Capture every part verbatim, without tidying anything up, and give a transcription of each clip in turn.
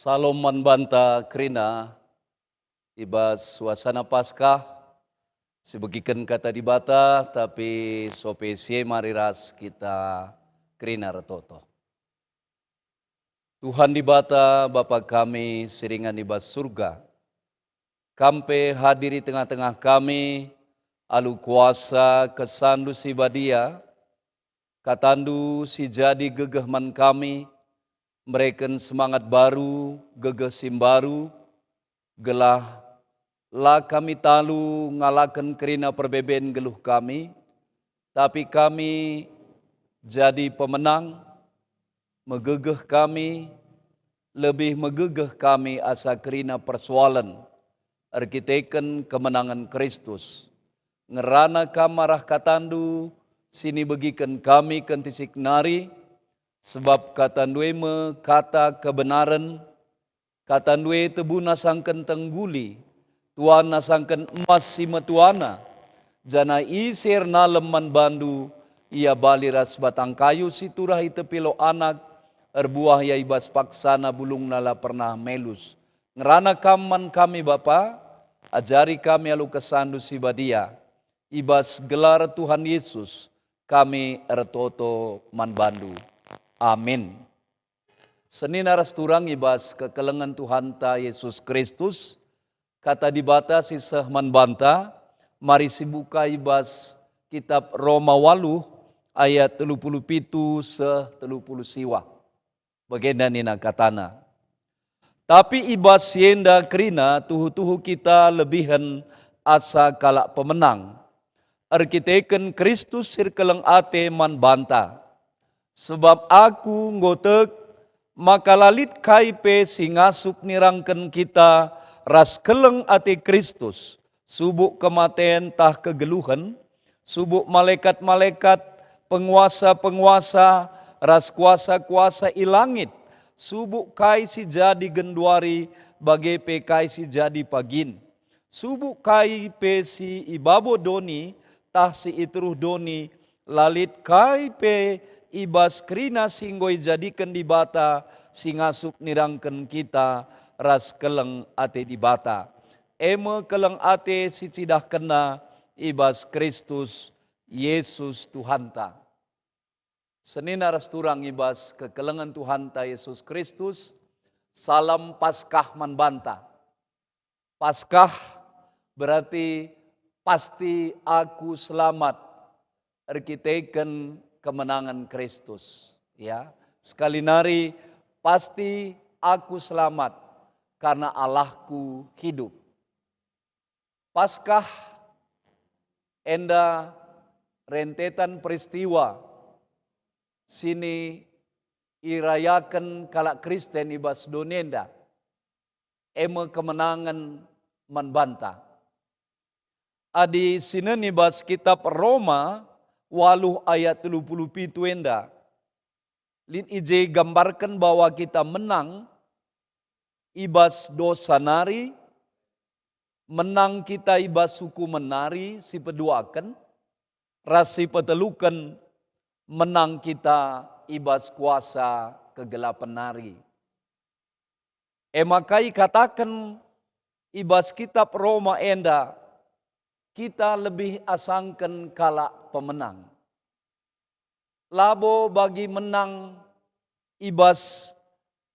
Salom man banta kerina i bas suasana Paskah, sibegiken Kata Dibata, tapi sope si e mari ras kita kerina ertoto. Tuhan Dibata, Bapa kami si ringan i bas Surga, Kam pe hadir i tengah-tengah kami alu kuasa KesanNdu si Badia, KataNdu si jadi gegeh man kami, mereken semangat baru, gegeh si mbaru, gelah la kami talu ngalaken kerina perbeben geluh kami, tapi kami jadi pemenang, megegeh kami, lebih megegeh kami asa kerina persoalen erkiteken kemenangen Kristus. Ngerana Kam arah KataNdu si nibegiken kami kentisik nari, sebab KataNdu e me kata kebenaren, KataNdu e tebu nasangken tengguli, tuana sangken emas si metuana, janah ise ernalem man bandu, ia bali ras batang kayu si turah i tepi Lau Anak, erbuah ia i bas paksana bulungna la pernah melus. Ngerana Kam man kami, Bapa, ajari kami alu KesanNdu si Badia. I bas gelar Tuhan Yesus, kami ertoto man bandu. Amin. Senina ras turang i bas kekelengen Tuhanta Yesus Kristus, Kata Dibata si seh man banta, mari sibuka i bas kitab Roma waluh ayat telu puluh pitu seh telu puluh siwah. Bagenda nina katana, "Tapi i bas si enda kerina tuhu-tuhu kita lebihen asa kalak pemenang, erkiteken Kristus si erkeleng ate man banta." Sebab aku enggo tek maka la lit kai pe si ngasup nirangken kita ras keleng ate Kristus, subuk kematen tah kegeluhen, subuk malekat-malekat, penguasa-penguasa, ras kuasa-kuasa i langit, subuk kai si jadi genduari, bage pe kai si jadi pagin. Subuk kai pe si i babo doni, tah si i teruh doni, la lit kai pe i bas kerina si enggo ijadiken Dibata si ngasup nirangken kita ras keleng ate Dibata, e me keleng ate si cidahkenNa i bas Kristus Yesus Tuhanta. Senina ras turang i bas kekelengen Tuhanta Yesus Kristus, salam Paskah man banta. Paskah berarti pasti aku selamat erkiteken kemenangen Kristus. Ya, sekali nari, pasti aku selamat karena Allahku hidup. Paskah enda rentetan peristiwa si irayaken kalak Kristen i bas doni enda, e me kemenangen man banta. Adi sinen i bas kitab Roma waluh ayat telu puluh pitu enda, lit i je gambarken bahwa kita menang i bas dosa nari, menang kita i bas hukumen nari si peduaken, ras si peteluken, menang kita i bas kuasa kegelapen nari. E maka ikataken i bas kitab Roma enda, kita lebih asangken kalak pemenang. Labo bagi menang i bas,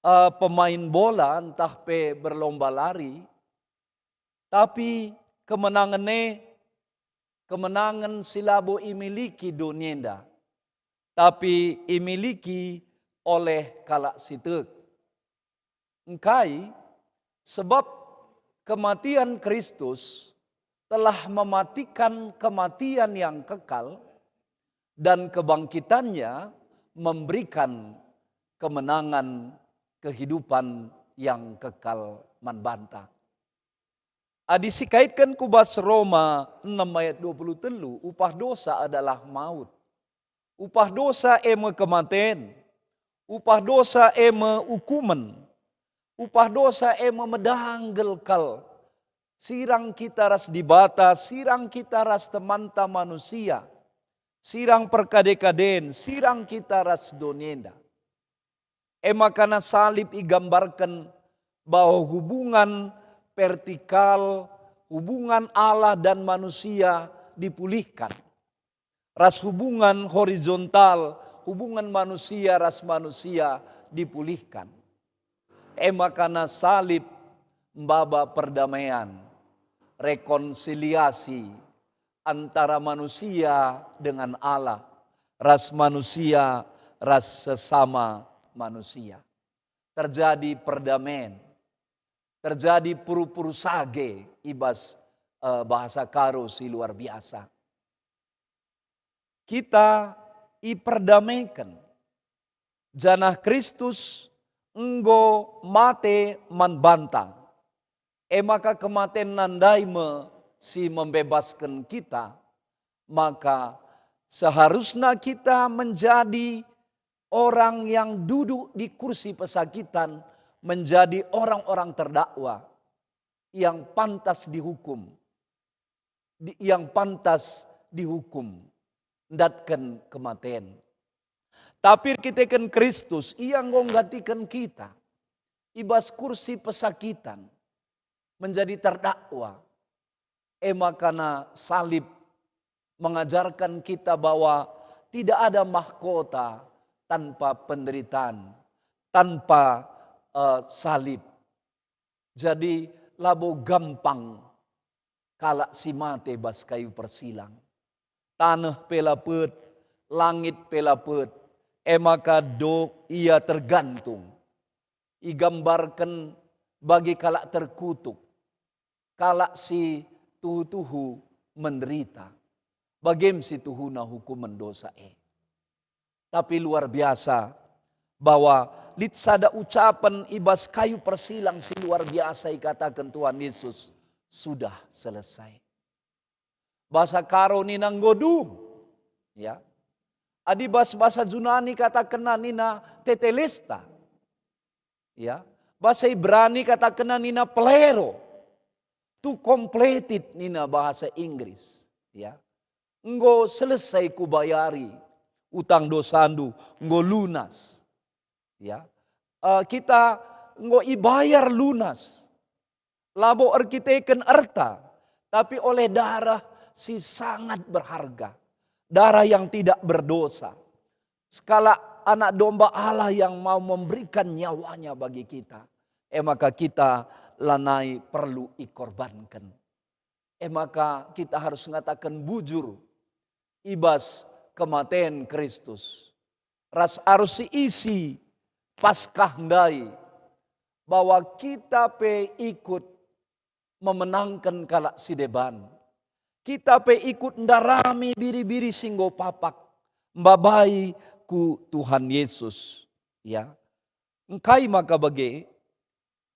eh, pemain bola ntah pe berlomba lari, tapi kemenangen e, kemenangen si labo imiliki doni enda, tapi imiliki oleh kalak si tek. Engkai? Sebab kematian Kristus telah mematikan kematian yang kekal, dan kebangkitannya memberikan kemenangan kehidupan yang kekal man banta. Adi sikaitken ku bas Roma enem ayat dua puluh telu, upah dosa adalah maut. Upah dosa e me kematen. Upah dosa e me ukumen. Upah dosa e me medanggel kal. Sirang kita ras Dibata, sirang kita ras temanta manusia, sirang perkade-kaden, sirang kita ras doni enda. E maka salib igambarken bahwa hubungan vertikal, hubungan Allah dan manusia dipulihkan. Ras hubungan horizontal, hubungan manusia ras manusia dipulihkan. E makana salib maba perdamaian, rekonsiliasi antara manusia dengan Allah, ras manusia ras sesama manusia. Terjadi perdamaian, terjadi puru-puru sage i bas, eh, bahasa Karo si luar biasa. Kita iperdamaiken, janah Kristus enggo mate man banta. E maka kematenNa ndai me si membebasken kita. Maka seharusna kita menjadi orang yang duduk di kursi pesakitan, menjadi orang-orang terdakwa yang pantas dihukum, di, yang pantas dihukum, ndatken kematen. Tapi erkiteken Kristus, Ia enggo nggantiken kita i bas kursi pesakitan, menjadi terdakwa. E makana salib mengajarkan kita bahwa tidak ada mahkota tanpa penderitaan, tanpa, eh, salib. Jadi, labo gampang kalak si mate bas kayu persilang. Taneh pe la pet, langit pe la pet, e maka dok ia tergantung. Igambarken bagi kalak terkutuk, kalak si tuhu-tuhu menderita. Bagem si tuhuna hukumen dosa e. Tapi luar biasa bahwa lit sada ucapen i bas kayu persilang si luar biasa ikataken Tuhan Yesus, "Sudah selesai." Bahasa Karo nina, "Enggo dung." Ya. Adi bas bahasa Junani katakenna nina, "Tetelesta." Ya. Bahasa Ibrani katakenna nina, "Plero." "To completed," nina bahasa Inggris. Ya. "Enggo selesai kubayari utang dosandu, enggo lunas." Ya. Eh, kita enggo ibayar lunas. Labo erkiteken erta, tapi oleh darah si sangat berharga. Darah yang tidak berdosa. Sekalak anak domba Allah yang mau memberikan nyawanya bagi kita. E maka kita lanai perlu ikorbanken. E maka kita harus ngataken bujur i bas kematen Kristus. Ras arus si isi Paskah ndai, bahwa kita pe ikut memenangken kalak si deban. Kita pe ikut ndarami biri-biri si enggo papak, mbabai ku Tuhan Yesus. Ya. Engkai maka bage?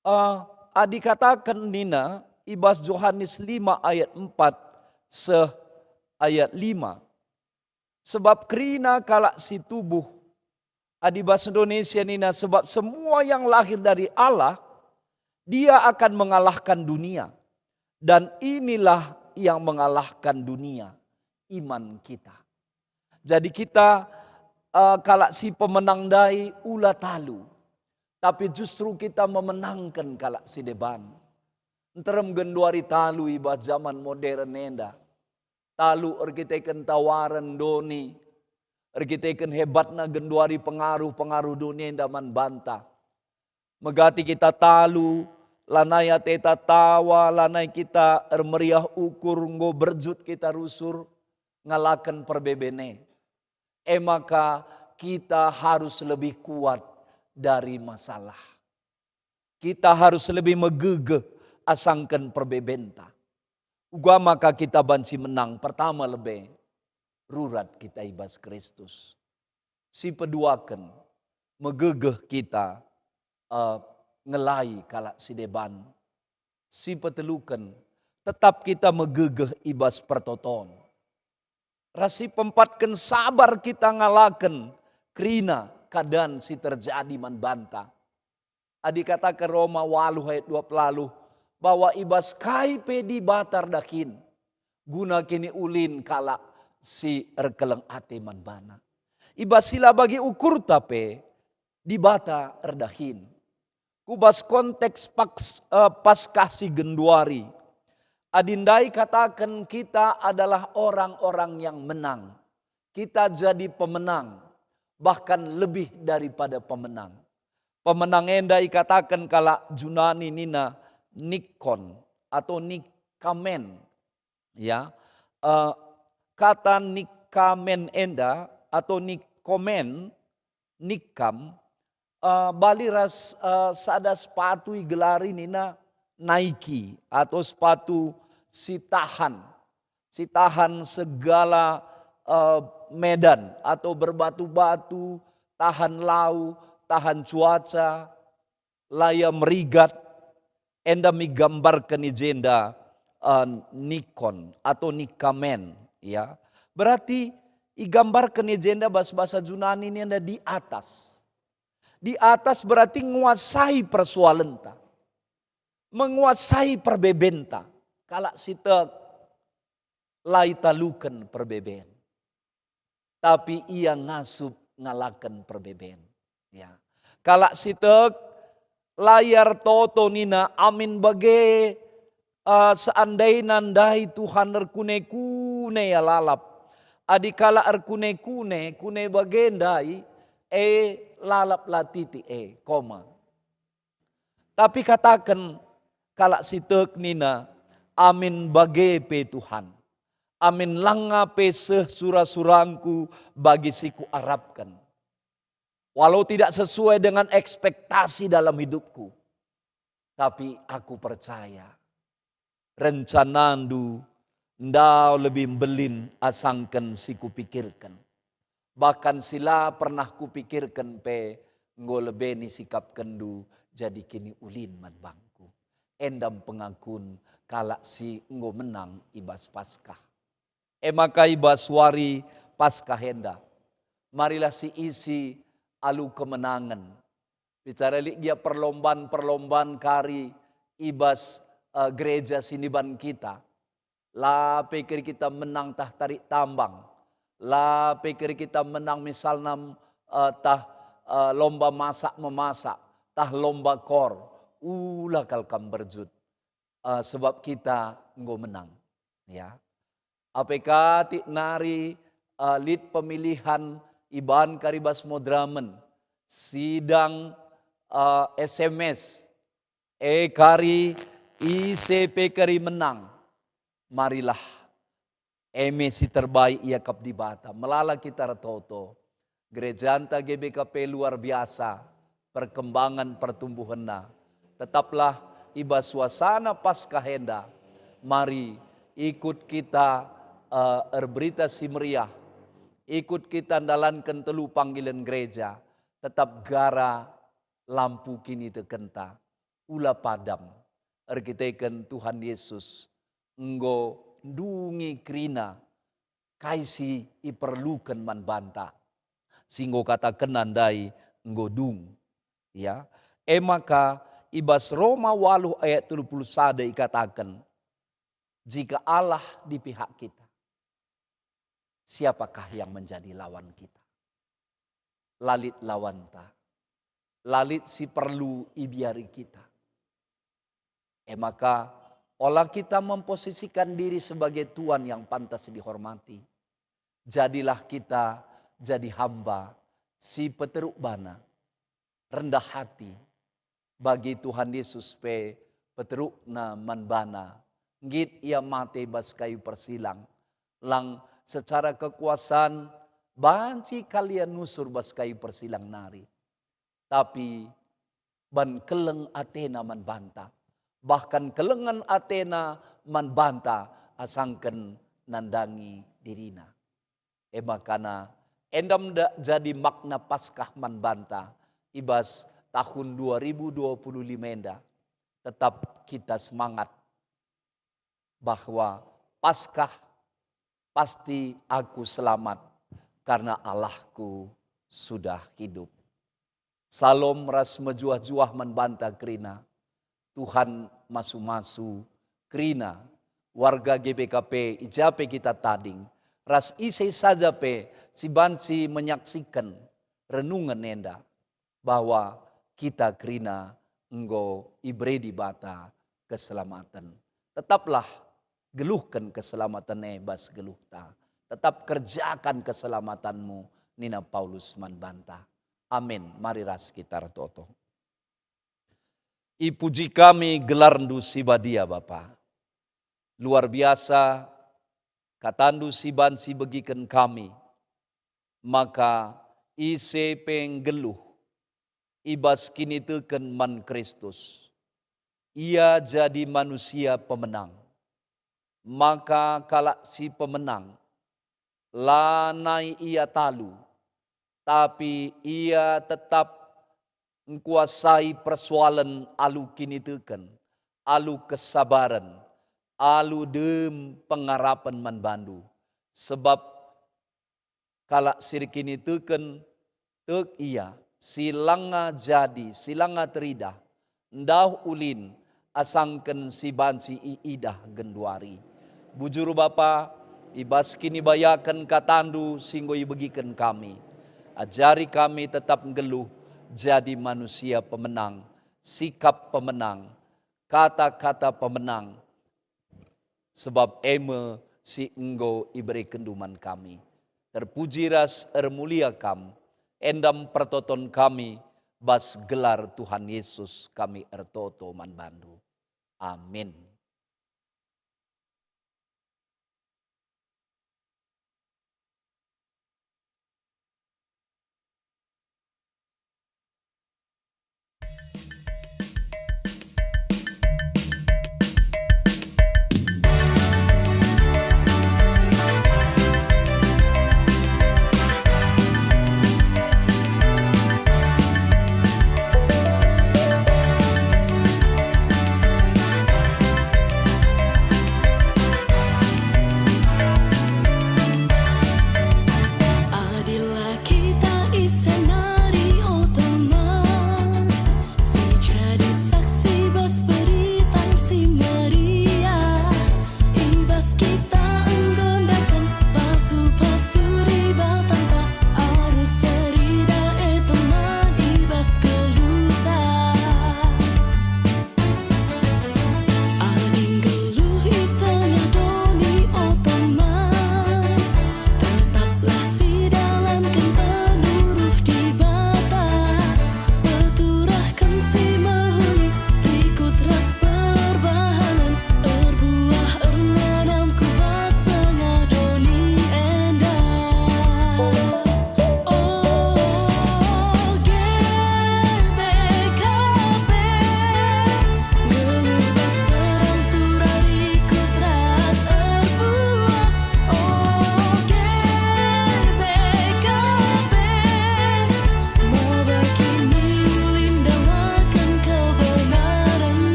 Eh, adi kataken nina i bas Johanes lima ayat empat seh ayat lima. Sebab kerina kalak si tubuh, adi bas Indonesia nina, sebab semua yang lahir dari Allah, dia akan mengalahkan dunia. Dan inilah yang mengalahkan dunia, iman kita. Jadi kita, eh, kalak si pemenang ndai ula talu, tapi justru kita memenangken kalak si deban. Nterem genduari talu i bas jaman modern enda. Talu erkiteken tawaren doni, erkiteken hebatna genduari pengaruh-pengaruh doni enda man banta. Megati kita talu, lanai ateta tawa, lanai kita ermeriah ukur, enggo berjut kita rusur ngalaken perbeben e. E maka kita harus lebih kuat dari masalah. Kita harus lebih megegeh asangken perbebenta. Uga maka kita banci menang, pertama lebe, rurat kita i bas Kristus. Si peduaken, megegeh kita, eh, ngelai kalak si deban. Si peteluken, tetap kita megegeh i bas pertoton. Ras si peempatken, sabar kita ngalaken kerina keadaan si terjadi man banta. Adi kataken Roma waluh ayat dua puluh, bahwa i bas kai pe Dibata erdahin, guna kiniulin kalak si erkeleng ate man baNa. I bas si la bagi ukurta pe Dibata erdahin. ku bas konteks paks-, eh, Paskah si genduari. Adi ndai kataken kita adalah orang-orang yang menang. Kita jadi pemenang, bahkan lebih daripada pemenang. Pemenang enda ikataken kalak Junani nina nikon atau nikamen. Ya, eh, kata nikamen enda atau nikomen, nikam, eh, bali ras, eh, sada sepatu igelari nina Nike atau sepatu si tahan, si tahan segala, eh, medan atau berbatu-batu, tahan lau, tahan cuaca, la ia merigat, enda me igambarken i jenda, eh, nikon atau nikamen, ya. Berarti igambarken i jenda bas bahasa Junani ini enda di atas. Di atas berarti nguasai persoalenta, menguasai perbebenta. Kalak si tek la italuken perbeben, tapi ia ngasup ngalaken perbeben. Ya. Kalak si tek la ia ertoto nina, "Amin bage, eh, seandaina ndai Tuhan erkune-kune ia lalap." Adi kalak erkune-kune, kune bage ndai, e lalap la titi e, koma. Tapi kataken kalak si tek nina, "Amin bage pe Tuhan, amin langa pe seh sura-surangku bagi si kuarapken. Walau tidak sesuai dengan ekspektasi dalam hidupku, tapi aku percaya rencanandu ndauh lebih mbelin asangken si kupikirken. Bahkan si la pernah kupikirken pe enggo lebe nisikapkenndu jadi kiniulin man bangku." Enda me pengakun kalak si enggo menang i bas Paskah. E maka i bas wari Paskah enda, marilah siisi alu kemenangen. Bicara lit gia perlomban-perlomban kari i bas, eh, gereja si niban kita. La pe keri kita menang tah tarik tambang. La pe keri kita menang misalna, eh, tah, eh, lomba masak memasak, tah lomba kor. Ula kal kam mberjut, eh, sebab kita enggo menang. Ya. Ape katik nari, eh, lit pemilihan iban kari bas Madramen, sidang, eh, S M S, e kari ise pe kari menang, marilah e me si terbaik iakap Dibata. Melala kita ertoto. Gerejanta G B K P luar biasa perkembangan pertumbuhanna. Tetaplah i bas suasana Paskah enda. Mari ikut kita, eh, erberita si meriah. Ikut kita ndalanken telu panggilen gereja. Tetap gara lampu kinitekenta. Ula padam. Erkiteken Tuhan Yesus enggo ndungi kerina kai si iperluken man banta. Si enggo katakenna ndai enggo dung. Ya. E maka i bas Roma waluh ayat telu puluh sada ikataken, "Jika Allah di pihak kita, siapakah yang menjadi lawan kita?" La lit lawanta. La lit si perlu ibiari kita. E maka, ola kita memposisikan diri sebagai tuan yang pantas dihormati. Jadilah kita jadi hamba si peteruk bana, rendah hati. Bagi Tuhan Yesus pe peterukna man bana, nggit ia mate bas kayu persilang. Lang secara kekuasaan banci kal ia nusur bas kayu persilang nari. Tapi ban keleng atena man banta, bahkan kelengen atena man banta asangken nandangi dirina. E makana, enda me jadi makna Paskah man banta i bas tahun dua ribu dua puluh lima enda. Tetap kita semangat bahwa Paskah pasti aku selamat karena Allahku sudah hidup. Salom ras mejuah-juah man banta kerina. Tuhan masu-masu kerina warga G B K P i ja pe kita tading, ras ise saja pe si banci menyaksiken renungen enda, bahwa kita kerina enggo ibere Dibata keselamaten. Tetaplah geluhken keselamaten e bas geluhta. Tetap kerjakan keselamatenmu, nina Paulus man banta. Amin. Mari ras kita ertoto. Ipuji kami gelarNdu si badia, Bapa. Luar biasa kataNdu si banci begiken kami, maka ise pe nggeluh i bas kiniteken man Kristus, ia jadi manusia pemenang. Maka kalak si pemenang, lanai ia talu, tapi ia tetap ngkuasai persoalen alu kiniteken, alu kesabaren, alu dem pengarapen man bandu. Sebab kalak si erkiniteken tek ia, si langa jadi, si langa teridah, ndauh ulin asangken si banci iidah genduari. Bujur Bapa, i bas kinibayaken katandu si enggo ibegiken kami, ajari kami tetap nggeluh jadi manusia pemenang, sikap pemenang, kata-kata pemenang, sebab e me si enggo iberekenndu man kami. Terpuji ras ermulia Kam, enda me pertoton kami bas gelar Tuhan Yesus kami ertoto man bandu. Amin.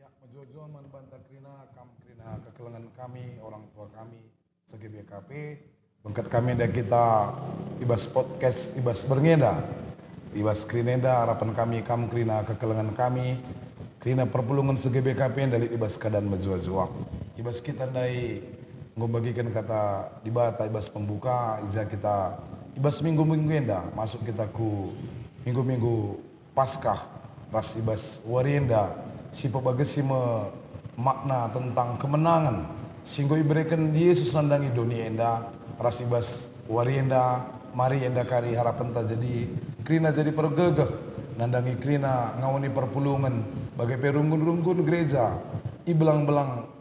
Mejuah-juah man banta kerina, kam kerina kekelengen kami, orang tua kami, se-G B K P. Bengket kami enda kita i bas podcast, i bas berngi enda. I bas kerina enda, harapen kami kam kerina kekelengen kami, kerina perpulungen se-G B K P enda lit i bas keadaan mejuah-juah. I bas kita ndai enggo mbagiken kata Dibata i bas pembuka, i ja kita i bas minggu-minggu enda, masuk kita ku minggu-minggu Paskah, ras i bas wari enda si pebagesi me makna tentang kemenangen si enggo ibereken Yesus nandangi doni enda, ras i bas wari enda, mari enda kari harapenta jadi kerina jadi pergegeh, nandangi kerina ngawani perpulungen, bage pe runggun-runggun gereja i belang-belang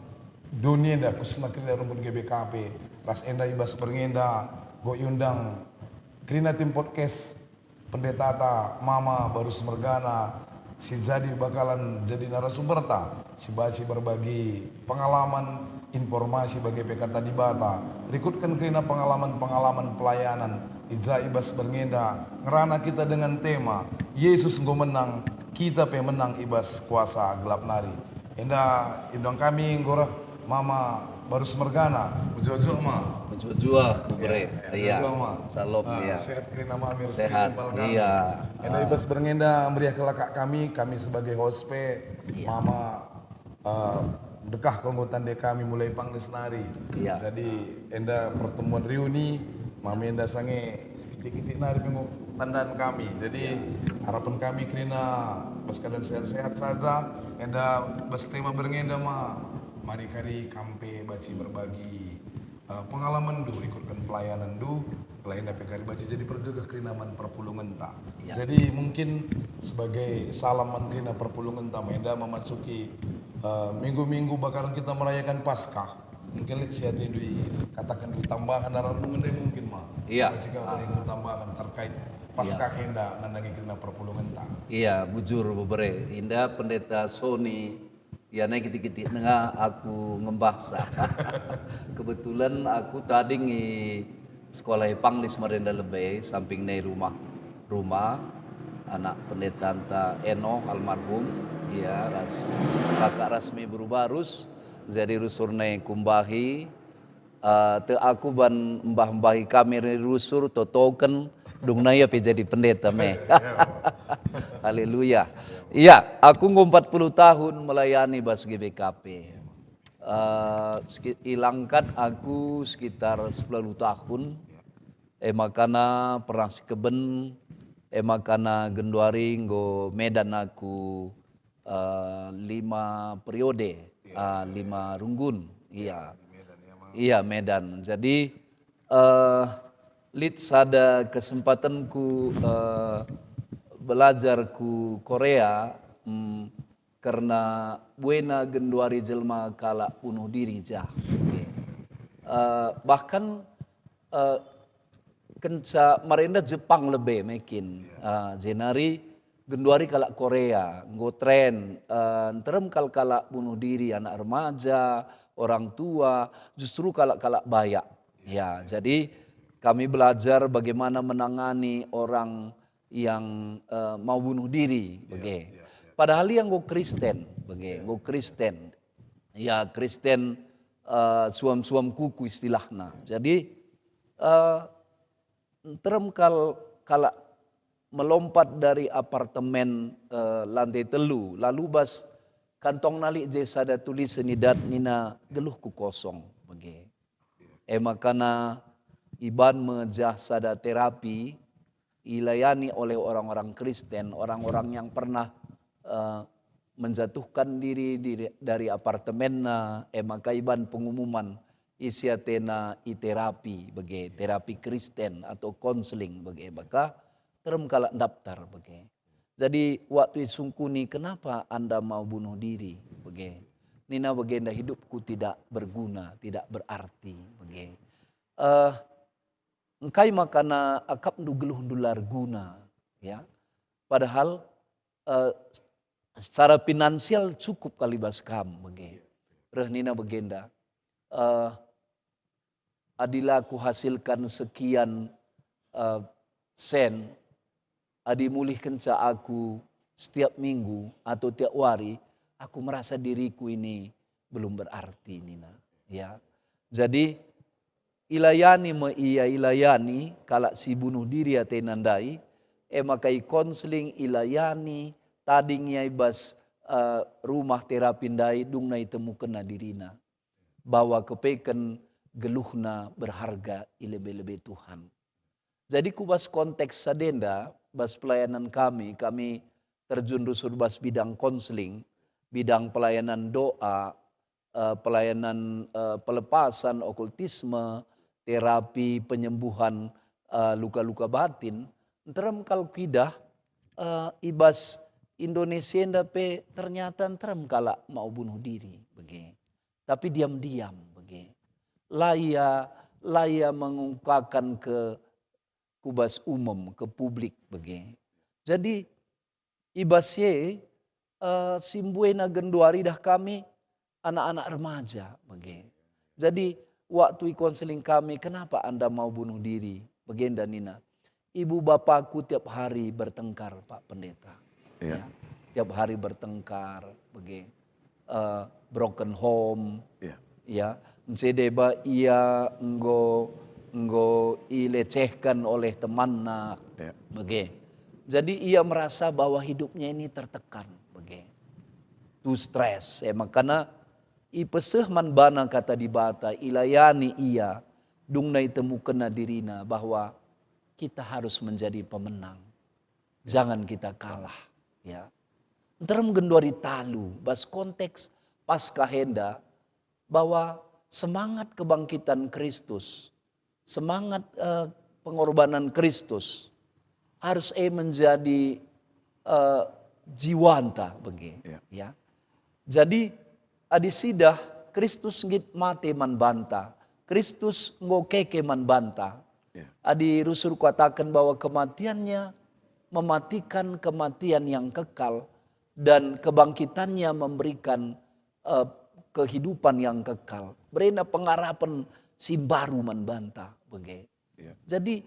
doni enda, khususna kerina runggun G B K P, ras enda i bas berngi enda enggo iundang kerina tim podcast, pendetata, mama, barus mergana, si jadi bakalan jadi narasumberta, si banci berbagi pengalaman, informasi bage pe kata Dibata, rikutken kerina pengalaman-pengalaman pelayanan, i ja i bas berngi enda ngerana kita dengan tema, Yesus enggo menang, kita pe menang i bas kuasa gelap nari. Enda iundang kami enggo reh Mama barus mergana, mejuah-juah, Ma. Mejuah-juah, Bubere. Ya, ya, iya, mejuah-juah, Ma. Salam, ah, iya. Sehat kerina, Ma, mirsa. Sehat, kami. Iya. Enda, ah, i bas berngi enda meriah kelakak kami, kami sebagai host pe, iya, Mama, eh, dekah kal enggo tande kami mulai panglis nari. Iya. Jadi, enda pertemuan reuni, mami enda sange kitik-kitik nari pe enggo tandan kami. Jadi, iya, harapen kami kerina bas keadaan sehat-sehat saja, enda bas tema berngi enda, Ma, mari kari kam pe banci berbagi, eh, pengalamenndu rikutken pelayanenndu, kelai enda pe kari banci jadi pergegeh kerina man perpulungenta. Ya. Jadi mungkin sebagai salam man kerina perpulungenta, Ma, enda memasuki, eh, minggu-minggu bakaran kita merayakan Paskah. Mungkin lit si atendu ikataken dua tambahan arah renungan ndai mungkin, Ma. Iya. Apa jika ada yang tambahan terkait Paskah enda nandangi kerina perpulungenta? Iya, bujur, Bubere. Enda Pendeta Sony, ya, nai kitik-kitik denga aku ngembahsa. Kebetulan aku tading i sekolah i Panglis Marenda Lebe, samping nai rumah, rumah anak pendetanta Eno almarhum, ya, ras kakak Rasmi Beru Barus, jadi rusur nai kumbahi, eh, tek aku ban mbah-mbahi kami nai rusur totoken, dung nai ia pe jadi pendeta me. Ya, Pak. Haleluya. Ya, Pak. Iya, aku enggo empat puluh tahun melayani bas G B K P. Eh, seki-, ilangkat aku sekitar sepuluh tahun. Ya. E makana pernah sikeben, e makana genduari enggo Medan aku, eh, lima periode, ya, ah, ya, lima runggun. Iya. Ya, di Medan, ya, Mang. Iya, Medan. Jadi, eh, lit sada kesempatenku, eh, belajar ku Korea, mm, kerna buena genduari jelma kalak bunuh diri jah. Eh, bahkan, eh, kenca marenda Jepang lebe mekin. Iya. Eh, jenari genduari kalak Korea, enggo tren, eh, nterem kal kalak bunuh diri, anak remaja, orang tua, justru kalak-kalak bayak. Iya, ya, iya. Jadi kami belajar bagaimana menangani orang yang, eh, mau bunuh diri, iya, bage. Iya, iya. Padahal ia enggo Kristen, bage, iya, enggo Kristen. Ya, Kristen, eh, suam-suam kuku istilahna. Jadi, eh, nterem kal kalak melompat dari apartemen, eh, lantai telu, lalu bas kantongna lit je sada tulisen idat nina, "Geluhku kosong," bage. E makana iban me jah sada terapi ilayani oleh orang-orang Kristen, orang-orang yang pernah, eh, menjatuhkan diri di, dari apartemenna, e maka iban pengumuman, isi atena iterapi bage, terapi Kristen atau konseling bage, maka terem kalak ndaptar bage. Jadi, waktu isungkuni, "Kenapa Anda mau bunuh diri?" bage. Nina bagenda, "Hidupku tidak berguna, tidak berarti," bage. Eh, engkai makana akapndu geluhndu la erguna, ya? Padahal, eh, secara finansial cukup kal i bas kam, bage. Reh nina bagenda, eh, adi la kuhasilkan sekian, eh, sen, adi mulihkenca aku setiap minggu atau tiap wari, aku merasa diriku ini belum berarti, nina. Ya. Jadi, ilayani me ia, ilayani kalak si bunuh diri atena ndai, e maka ikonseling, ilayani, tading ia i bas, eh, rumah terapi ndai, dungna itemukenna dirina bahwa kepeken geluhna berharga i lebe-lebe Tuhan. Jadi ku bas konteks sadenda, bas pelayanan kami, kami terjun rusur bas bidang konseling, bidang pelayanan doa, eh, pelayanan, eh, pelepasan, okultisme, terapi penyembuhan, eh, luka-luka batin, nterem kal kuidah, eh, i bas Indonesia enda pe ternyata nterem kalak mau bunuh diri, bage. Tapi diam-diam, bage. La ia, la ia mengungkapkan ke, ku bas umum, ke publik, bage. Jadi, i bas e, eh, si mbuena genduari idah kami anak-anak remaja, bage. Jadi, waktu ikonseling kami, "Kenapa Anda mau bunuh diri?" Bagenda nina, "Ibu bapaku tiap hari bertengkar, Pak Pendeta." Iya. Ya, tiap hari bertengkar, bage. Eh, broken home, Iya. ya, mcede ba ia enggo, enggo ilecehkan oleh temanna, Iya. bage. Jadi ia merasa bahwa hidupnya ini tertekan, bage. Tu stres, e makana ipeseh man bana Kata Dibata, ilayani ia, dungna itemukenna dirina bahwa kita harus menjadi pemenang. Jangan kita kalah, ya. Nterem genduari talu, bas konteks Paskah enda, bahwa semangat kebangkitan Kristus, semangat, eh, pengorbanan Kristus harus, eh, menjadi, eh, jiwanta, bage, Ya. ya. Jadi, adi sidah, Kristus nggit mate man banta, Kristus enggo keke man banta. Ya. Adi rusur kukataken bahwa kematiannya mematikan kematian yang kekal dan kebangkitannya memberikan, eh, kehidupan yang kekal. Berena pengarapen si mbaru man banta, bage. Ya. Jadi,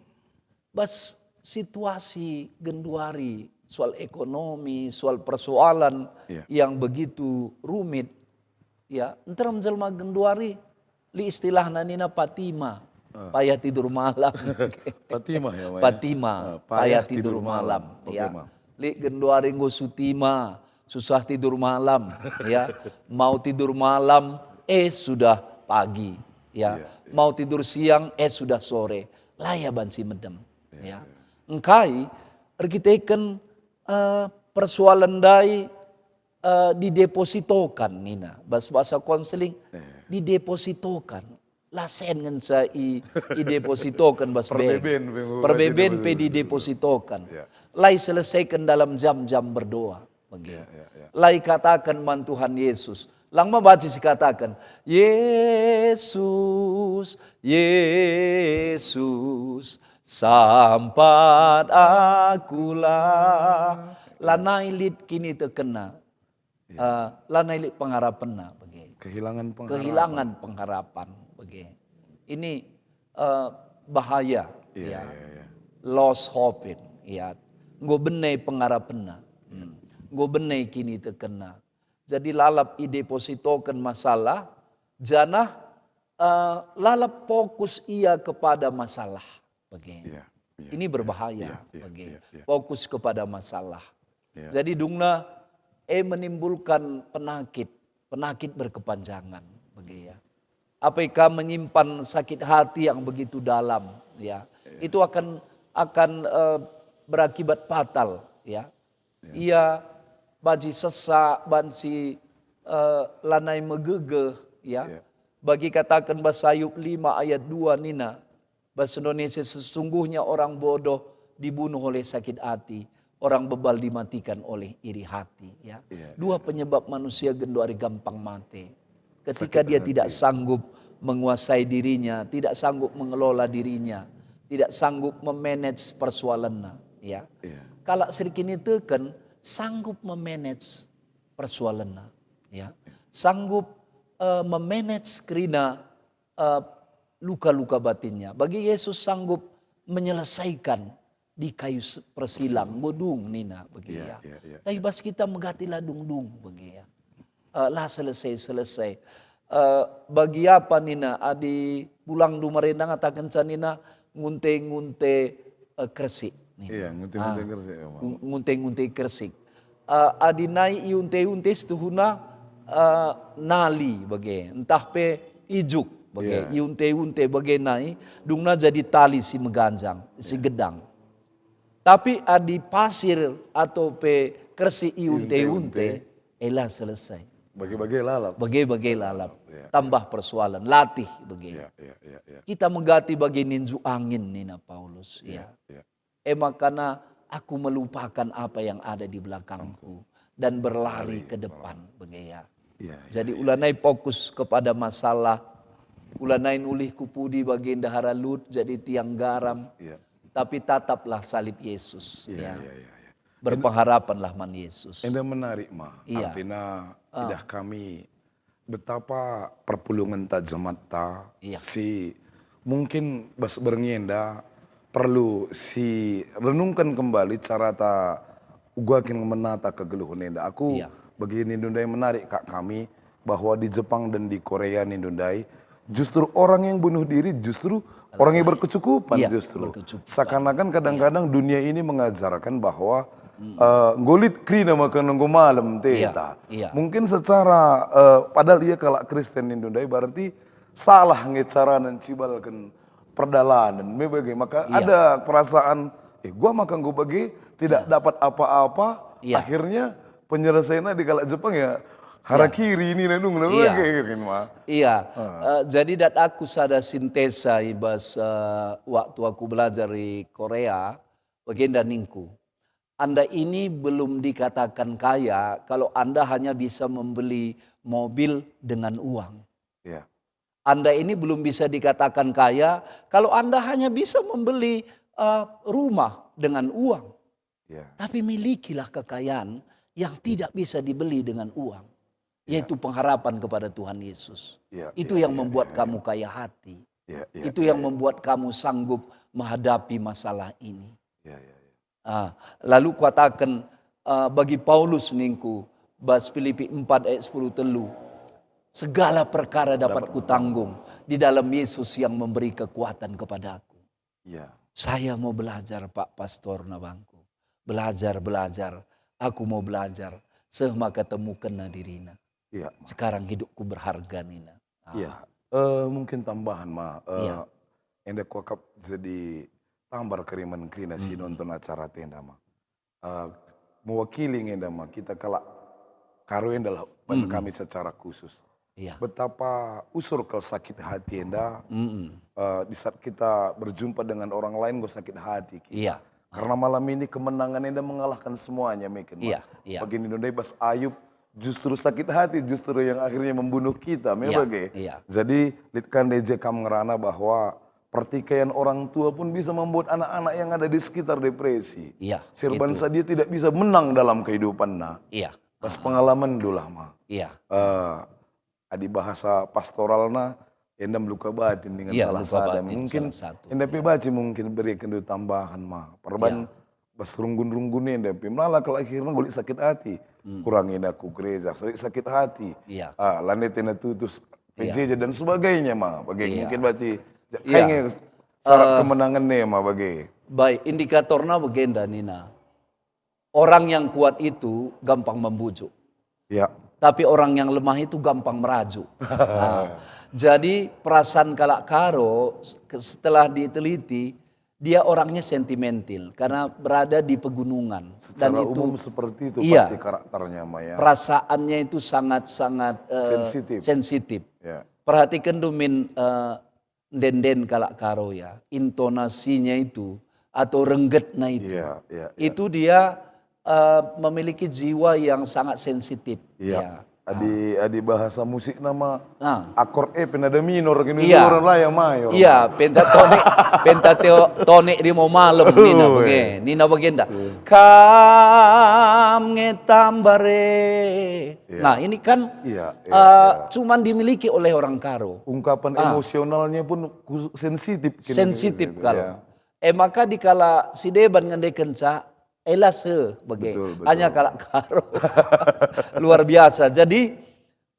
bas situasi genduari, soal ekonomi, soal persoalan Ya. yang begitu rumit, ya, nterem jelma genduari, lit istilahna nina patima, Ah. payah tidur malam. Patimah ya, Mak, ya? Patimah, Ah, payah payah tidur tidur malam, malam. Oke, ya. Mak. Lit genduari enggo sutima, susah tidur malam, ya. Mau tidur malam, eh, sudah pagi, ya. Iya, iya. Mau tidur siang, eh, sudah sore. La ia banci medem, Iya, ya. iya. Engkai erkiteken, eh, persoalan ndai, eh, didepositokan, nina. Bas bahasa konseling, Iya. didepositokan. La sen ngenca i, idepositoken bas bank. Perbeben pe enggo Perbeben pe didepositoken. didepositoken. Ya. La iselesaiken dalam jam-jam berdoa. Bage. Ya, ya, ya. La ikataken man Tuhan Yesus. Lang me banci sikataken, "Yesus, Yesus, sampat akulah." Lanai lit kinitekenna. Iya. Eh, lanai lit pengarapenna, bage. Kehilangan pengharapan. Kehilangan pengharapan, bage. Ini, eh, bahaya, Iya, ya. iya, iya. Lost hoping, ya. Enggo bene pengarapenna. Iya. Hmm. Enggo bene kinitekenna. Jadi lalap idepositoken masalah, janah, eh, lalap fokus ia kepada masalah. Bage. Iya, iya, Ini iya, berbahaya, iya, iya, bage. iya, iya. Fokus kepada masalah. Iya. Jadi dungna, eh, menimbulkan penakit, penakit berkepanjangan, bage, ya. Apakah menyimpan sakit hati yang begitu dalam, ya. Iya. Itu akan, akan, eh, berakibat fatal, ya. Ya. Ia banci sesak, banci, eh, lanai megegeh, ya. Ya. Bagi kataken bas Ayub lima ayat dua nina, bas Indonesia, "Sesungguhnya orang bodoh dibunuh oleh sakit hati, orang bebal dimatikan oleh iri hati," ya. Ya, Dua ya. penyebab manusia genduari gampang mate. Ketika Sakit dia hati. tidak sanggup menguasai dirinya, tidak sanggup mengelola dirinya, tidak sanggup memanage persoalannya, ya. Iya. Kalak si erkiniteken sanggup memanage persoalannya, ya. Sanggup, eh, memanage kerina, eh, luka-luka batinnya. Bagi Yesus sanggup menyelesaikan di kayu se-, persilang, enggo dung nina bagi Iya, ia. iya, iya, Tapi iya. bas kita megati la dung-dung bagi ia. Eh, la selesai-selesai. Eh, bagi apa nina adi pulangndu marenda ngatakenca nina ngunte-ngunte, eh, kersik nina. Iya, ngunte-ngunte Ah, kersik, ya, Bang. ngun-, ngunte-ngunte kersik. Eh, adi nai iunte-unte situhuna, eh, nali bage, ntah pe ijuk bage, Iya. iunte-unte bage nai, dungna jadi tali si meganjang, si Iya. gedang. Tapi adi pasir atau pe kersik iunte-unte, Iunte-unte. ela selesai. Bage-bage lalap. Bage-bage lalap. Ya, Tambah persoalan, latih bage. Ya, ya, ya, ya. Kita megati bagi ninju angin, nina Paulus. Ya, Ya. ya. E makana aku melupakan apa yang ada di belakangku dan berlari Lari, ke depan, bage ya. Ya, ya, Jadi ya. ulanai fokus kepada masalah, ulanai nulih ku pudi bagi ndehara lut jadi tiang garam, Ya. tapi tataplah salib Yesus, Ya, ya. ya, ya, ya. Berpengharapanlah man Yesus. Enda menarik ma. Iya. Artina Ah. idah kami betapa perpulungenta jematta Iya. si mungkin bas berngi enda perlu si renungken kembali carata uga kin menata kegeluhen enda. Aku Iya. bagi nindu ndai menarik kak kami bahwa di Jepang dan di Korea nindu ndai justru orang yang bunuh diri justru orang yang berkecukupan Iya, justru. berkecukupan. Seakan-akan kadang-kadang dunia ini mengajarkan bahwa, Mm. eh, nggo lit kerina maka nunggu malam Iya, teta. iya. Mungkin secara, eh, padahal ia kalak Kristen nindu ndai berarti salah nge cara ncibalken perdalanen. Me bage, maka Iya. ada perasaan, "Eh, gua maka nggo bage, tidak Iya. dapat apa-apa." Iya. Akhirnya penyelesaiannya di kalak Jepang ya, Iya. harakiri ini nunung Iya. bage, kan, ma. Iya. Ah. Eh, jadi dat aku sada sintesa i bas, eh, waktu aku belajar di Korea, bagenda ningku, "Anda ini belum dikatakan kaya kalau Anda hanya bisa membeli mobil dengan uang. Iya. Anda ini belum bisa dikatakan kaya kalau Anda hanya bisa membeli, eh, rumah dengan uang. Iya. Tapi milikilah kekayaan yang tidak bisa dibeli dengan uang, Iya. yaitu pengharapan kepada Tuhan Yesus. Iya, Itu iya, yang iya, membuat iya, kamu iya. kaya hati. Iya, iya, Itu iya, yang iya. membuat kamu sanggup menghadapi masalah ini." Iya, iya, iya. Ah, lalu kuataken, eh, bagi Paulus ningku, bas Filipi empat ayat sepuluh telu, "Segala perkara dapat Dapat kutanggung di dalam Yesus yang memberi kekuatan kepadaku." Iya. "Saya mau belajar, Pak Pastor," nabangku. "Belajar, belajar. Aku mau belajar." Seh maka temukenna dirina. Iya. "Sekarang hidupku berharga," nina. Ah. Iya. Eh, mungkin tambahan, ma. Eh, Iya. enda kuakap jadi tambar kerimen kerina si Mhm. nonton acara tenda, ma. Eh, mewakili nge enda, ma, kita kalak Karo enda lah ban Mhm. kami secara khusus. Iya. Betapa usur kal sakit hati enda, Mhm. eh, di saat kita berjumpa dengan orang lain, enggo sakit hati kita. Iya. Karena malam ini kemenangan enda mengalahkan semuanya, meken, Iya, Mak. iya. Bagi nindu ndai bas Ayub, justru sakit hati, justru yang akhirnya membunuh kita, me Iya, bage. iya. Jadi, lit ka ndai je kam ngerana bahwa pertikaian orang tua pun bisa membuat anak-anak yang ada di sekitar depresi. Iya, Sirban itu. sadia tidak bisa menang dalam kehidupanna. Iya. Bas Ah. pengalaman dulu lah, Ma. Iya. Eh, adi bahasa pastoralna, enda meluka batin dengan Iya, salah meluka sada. batin Mungkin salah satu, enda pe iya. baci mungkin berikan dulu tambahan, Ma. Perban Iya. bas runggun-runggun enda pe melala kal akhirna nggo lit sakit hati. Hmm. Kurang enda ku gereja, lit sakit hati. Iya. Ah, lanai tena tutus Iya. P J J dan sebagainya, Ma. Bagi Iya. mungkin baci ja-, Iya. kai nge syarat Eh, kemenangan ne, Ma, bagi. Baik, indikatorna bagenda nina. Orang yang kuat itu gampang membujuk. Ya. Tapi orang yang lemah itu gampang merajuk. Nah, jadi perasaan kalak Karo, ke-, setelah diteliti, dia orangnya sentimental karena berada di pegunungan. Dan Secara itu umum seperti itu iya. pasti karakternya, Ma, ya. Perasaannya itu sangat-sangat, eh, Sensitif. sensitif. Ya. Perhatikan dulu, Min, eh, enden-enden kalak Karo ya, intonasinya itu atau renggetna itu, Iya, iya, iya. itu dia, eh, memiliki jiwa yang sangat sensitif. Iya. Ya. Adi, adi bahasa musik nama Ah. akord E pe nada minor, kini Iya. minor lah yang mayor. Iya, pentatonik, pentateo-, tonik di mau malam nina Oh, bage, iya. nina bagenda. Iya. Kam nge tambare. Iya. Nah, ini kan, Iya, iya, eh, iya. cuman dimiliki oleh orang Karo. Ungkapan Ah. emosionalnya pun khusus sensitif kini Sensitif gitu, kal. ya. Eh, maka dikala si deban ngendekenca, ela se bage. Betul, betul. Hanya kalak Karo. Luar biasa. Jadi,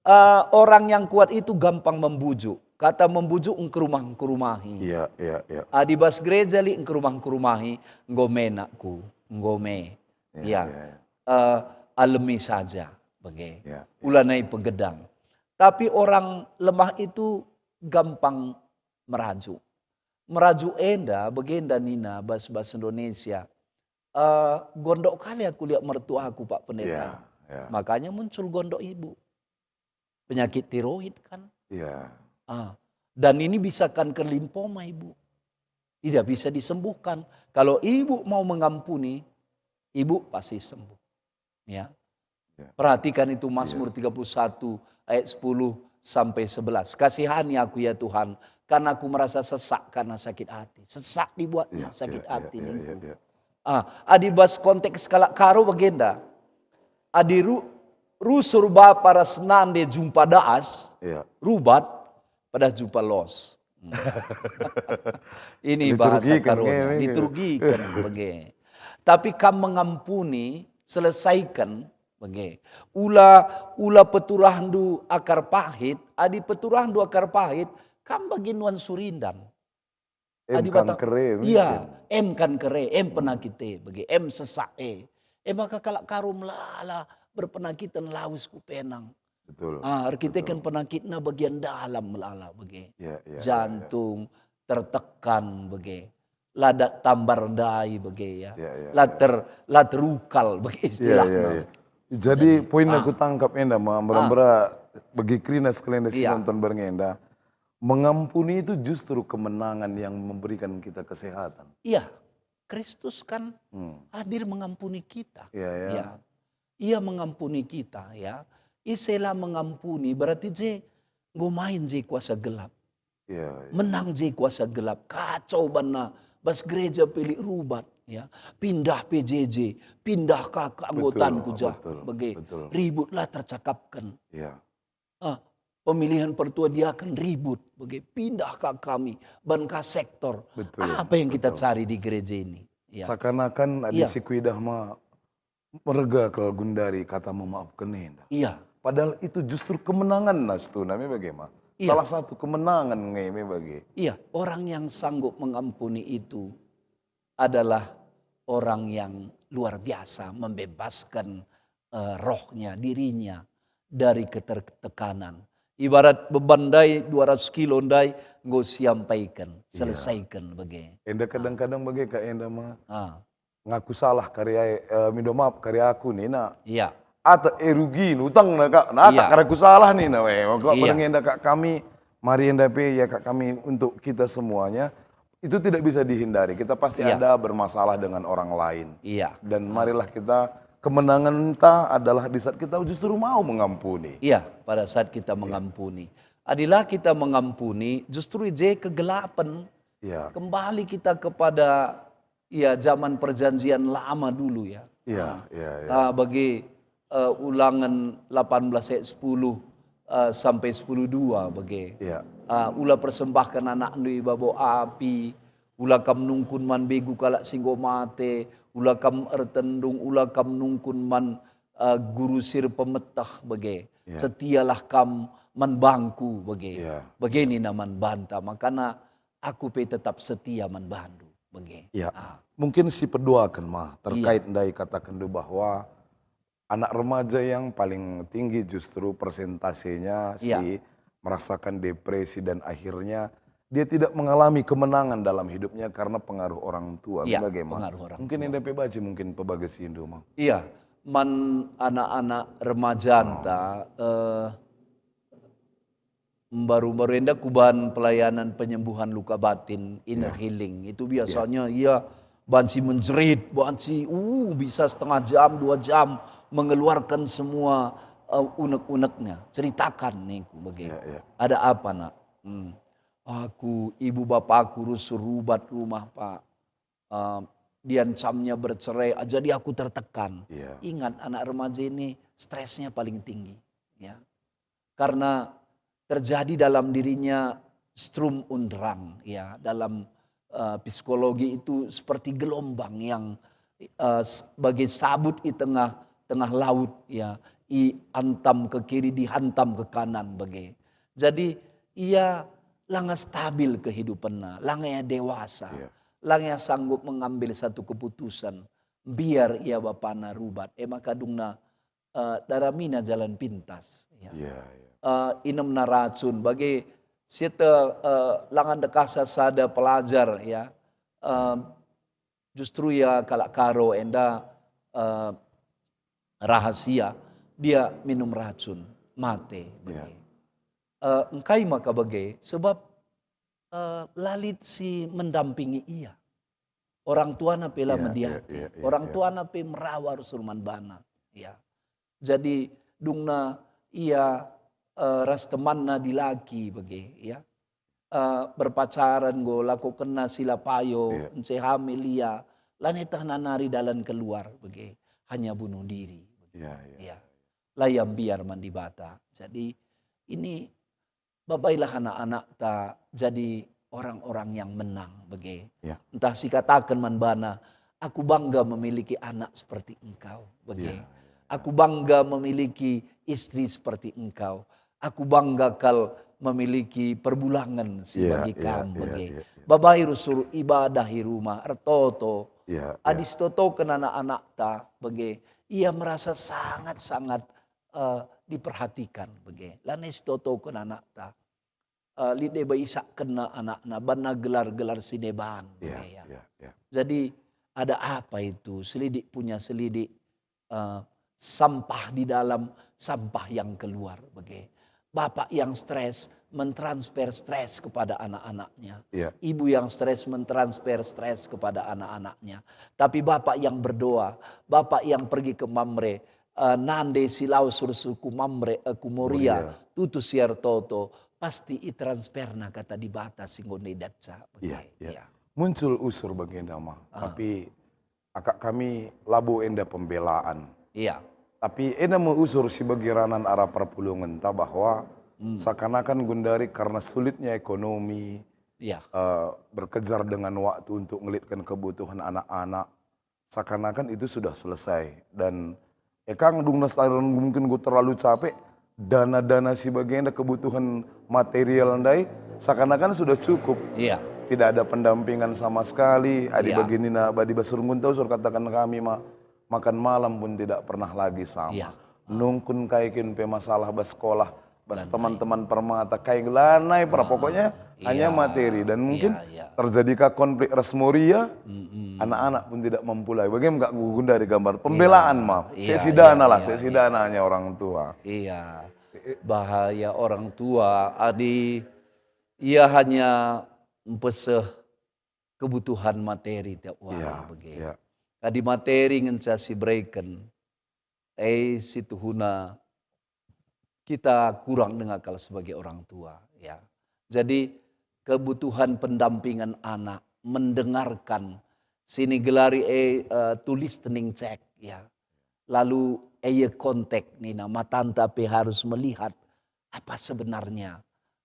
Eh, orang yang kuat itu gampang membujuk. Kata membujuk engkerumah-engkerumahi. Iya, iya, iya. Adi bas gereja lit engkerumah-engkerumahi, enggo me nakku, enggo me. Iya, iya, iya. Eh, alemi saja, bage. Iya, iya. Ulanai pegedang. Tapi orang lemah itu gampang merajuk. Merajuk enda, bagenda nina bas bahasa Indonesia, eh, "Gondok kali aku liak mertuaku, Pak Pendeta." Iya, iya. Makanya muncul gondok ibu. Penyakit tiroid kan. Iya. Ah, dan ini bisa kanker limfoma, Ibu. Tidak bisa disembuhkan. Kalau ibu mau mengampuni, ibu pasti sembuh. Ya. Ya. Perhatikan itu Mazmur Iya. tiga puluh satu ayat sepuluh sampai sebelas. "Kasihani aku ya Tuhan, karena aku merasa sesak karena sakit hati." Sesak dibuatnya Iya, sakit iya, iya, hati iya, ningku. Iya, iya. Ah, adi bas konteks kalak Karo bagenda. Adi ru-, rusur bapa ras nande jumpa daas, Iya. rubat, padah jumpa los. Hmm. Ini bahasa Liturgiken, Karonya, nge, nge. Liturgiken, bage. Tapi kam mengampuni, selesaiken, bage. Ula, ula peturahndu akar pahit, adi peturahndu akar pahit, kam bagi nuan surindan. Em Adi kan bata-, kere, iya, mungkin. Em kan kere, em penakit e, bage, em sesak e. E maka kalak Karo melala berpenakiten lawes ku penang. Betul, Ah, erkiteken betul. penakitna bagian dalam melala, bage. Iya, iya, iya, iya. Jantung, tertekan, bage. La dat tambar ndai, bage, ya. Iya, iya, La iya. ter-, la terukal, bage Iya, iya, istilahna. iya. Jadi, Jadi, poin ah. aku tangkap enda, Ma, Ah. mbera-mbera bagi kerina sekalian si Iya. nonton bareng enda. Mengampuni itu justru kemenangan yang memberikan kita kesehatan. Iya, Kristus kan Hmm. hadir mengampuni kita. Iya, iya. Iya. Ia mengampuni kita, ya. Ise la mengampuni, berarti je enggo main je kuasa gelap. Iya, iya. Menang je kuasa gelap, kacau banna, bas gereja pe lit rubat, ya. Pindah P J J, pindah ka keanggotaan Betul, ku jah, betul, bage. betul. Ribut la tercakapken. Iya. Ah, pemilihan pertua diaken ribut, bage, pindah ka kami, ban ka sektor. Betul, Apa yang kita betul. cari di gereja ini? Ya. Seakan-akan adi Ya. si kuidah ma merga kal gundari kata memaafken enda. Iya. Padahal itu justru kemenangan, nah, setuna me bage, Ma. Iya. Salah satu kemenangan nge me bage. Iya, orang yang sanggup mengampuni itu adalah orang yang luar biasa, membebaskan, eh, rohnya, dirinya dari ketertekanan. Ibarat beban ndai dua ratus kilo ndai enggo siampaikan, Iya. selesaikan bage. Enda kadang-kadang bage ka enda, Ma. Ah. Ngaku salah kari ai, eh, mindo maaf kari aku nina. Iya. Ata e rugi utangna ka, nah, Iya. tak kari aku salah nina, weh, maka Iya. bareng enda ka kami, mari enda pe ya ka kami untuk kita semuanya. Itu tidak bisa dihindari. Kita pasti Iya. ada bermasalah dengan orang lain. Iya. Dan Ah. marilah kita, kemenangan ta adalah di saat kita justru mau mengampuni. Iya, pada saat kita Iya. mengampuni. Adilah kita mengampuni, justru je kegelapan. Iya. Kembali kita kepada, ya, zaman perjanjian lama dulu, ya. Iya, Ah. iya, iya. Ah, bagi, eh, Ulangan delapan belas ayat sepuluh, eh, sampai sepuluh dua bage. Iya. Ah, ula persembahken anakndu i babo api, ula kam nungkun man begu kalak si enggo mate, ula kam ertendung, ula kam nungkun man, eh, guru si erpemeteh bage. Iya. Setialah kam man bangku bage. Iya. Bage nina man banta, makana aku pe tetap setia man bandu bage. Iya. Ah. Mungkin si peduaken, Ma, Iya. terkait ndai katakenndu bahwa anak remaja yang paling tinggi justru persentasenya Iya. si merasakan depresi dan akhirnya dia tidak mengalami kemenangan dalam hidupnya karena pengaruh orang tua. Iya, Bagaimana? pengaruh orang Mungkin tua. enda pe baci mungkin pebagesindu, Ma. Iya, man anak-anak remajanta, eh, mbaru-mbaru enda kuban pelayanan penyembuhan luka batin, inner Iya. healing. Itu Iya. biasanya ia banci menjerit, banci, uh, bisa setengah jam, dua jam mengeluarkan semua, eh, unek-uneknya. Ceritakan ningku bage. Iya, iya. Ada apa, Nak? Hmm. Aku, ibu bapaku rusur rubat rumah, Pak. Eh, diancamnya bercerai, jadi aku tertekan. Iya. Ingat, anak remaja ini stresnya paling tinggi, ya. Karena terjadi dalam dirinya Sturm und Drang, ya. Dalam, eh, psikologi itu seperti gelombang yang, eh, s-, bagi sabut di tengah, tengah laut, ya. iantam ke kiri, dihantam ke kanan bage. Jadi ia langa stabil kehidupenna, langa ia dewasa, Iya. langa ia sanggup mengambil satu keputusan, biar ia bapana rubat. E maka dungna eh, daramina jalan pintas. Ya. Iya, iya. Eh, inemna racun, bage siete eh, langa ndekahsa sada pelajar, ya. Eh, justru ia kalak Karo enda eh, rahasia, dia minum racun, mate. Ya. Bage. Eh, engkai maka bage? Sebab eh, la lit si mendampingi ia. Orang tuana pe la Iya, mediate. iya, iya, iya, Orang iya. tuana pe merawa rusur man bana. Ya. Jadi dungna ia eh, ras temanna dilaki bage, ya. Eh, berpacaran go, lakokenna si la payo, Iya. nce hamil ia, lanai tehna nari dalan keluar bage, hanya bunuh diri. Iya, iya. Ya. La ia mbiar man Dibata. Jadi ini babailah anak-anakta jadi orang-orang yang menang bage. Ya. Ntah sikataken man bana, aku bangga memiliki anak seperti engkau bage. Ya. Aku bangga memiliki istri seperti engkau. Aku bangga kal memiliki perbulangan si Iya, bagi iya, kam iya, bage. Iya, iya. Babai rusur ibadah i rumah, ertoto. Iya, Adi sitotoken anak-anakta bage, ia merasa sangat-sangat eh, diperhatikan bage. Lanai sitotoken anakta. Eh, lit deba isakkenna anakna, banna gelar-gelar si deban Iya, bage, ya. Iya, iya. Jadi ada apa itu? Selidik punya selidik eh, sampah di dalam, sampah yang keluar bage. Bapak yang stres mentransfer stres kepada anak-anaknya. Iya. Ibu yang stres mentransfer stres kepada anak-anaknya. Tapi bapak yang berdoa, bapak yang pergi ke Mamre, eh, nande si lau suruh ku Mamre, eh, ku Moria, Moria. Tutus si ertoto, pasti itransferna kata Dibata si enggo idatsa. Bage. Iya, iya. Ya. Muncul usur bagenda mah, Ah. Tapi akak kami labo enda pembelaan. Iya. Tapi enda me usur si bagi ranan arah perpulungenta bahwa Hmm. seakan-akan gundari karena sulitnya ekonomi, Iya. eh, berkejar dengan waktu untuk ngelitkan kebutuhan anak-anak, seakan-akan itu sudah selesai. Dan e kang dung nas mungkin ku terlalu capek, dana-dana si bagenda kebutuhan material ndai seakan-akan sudah cukup. Iya. Tidak ada pendampingan sama sekali. Adi Iya. Baginina badi basur ngunta usur katakan kami ma, makan malam pun tidak pernah lagi sama. Iya. Nungkun kai kin pe masalah bas sekolah, bas Lanai. Teman-teman permata, kai lanai pernah. Ah, Pokoknya iya, hanya materi dan mungkin iya, iya. terjadika konflik ras Moria, Mm-mm. anak-anak pun tidak mampu lagi. Bagaimana enggak gundari gambar pembelaan Iya, mah. iya, Saya iya, sidana lah, iya, saya iya. sidana hanya orang tua. Iya. Bahaya orang tua, adi ia hanya mpeseh kebutuhan materi tiap wari Iya, bage. iya. Adi materi ngenca si bereken, eh, si tuhuna kita kurang denga kal sebagai orang tua, ya. Jadi kebutuhan pendampingan anak, mendengarkan, sini gelari eh, eh, tulis tening cek, ya. Lalu eye kontak nina, matanta pe harus melihat apa sebenarnya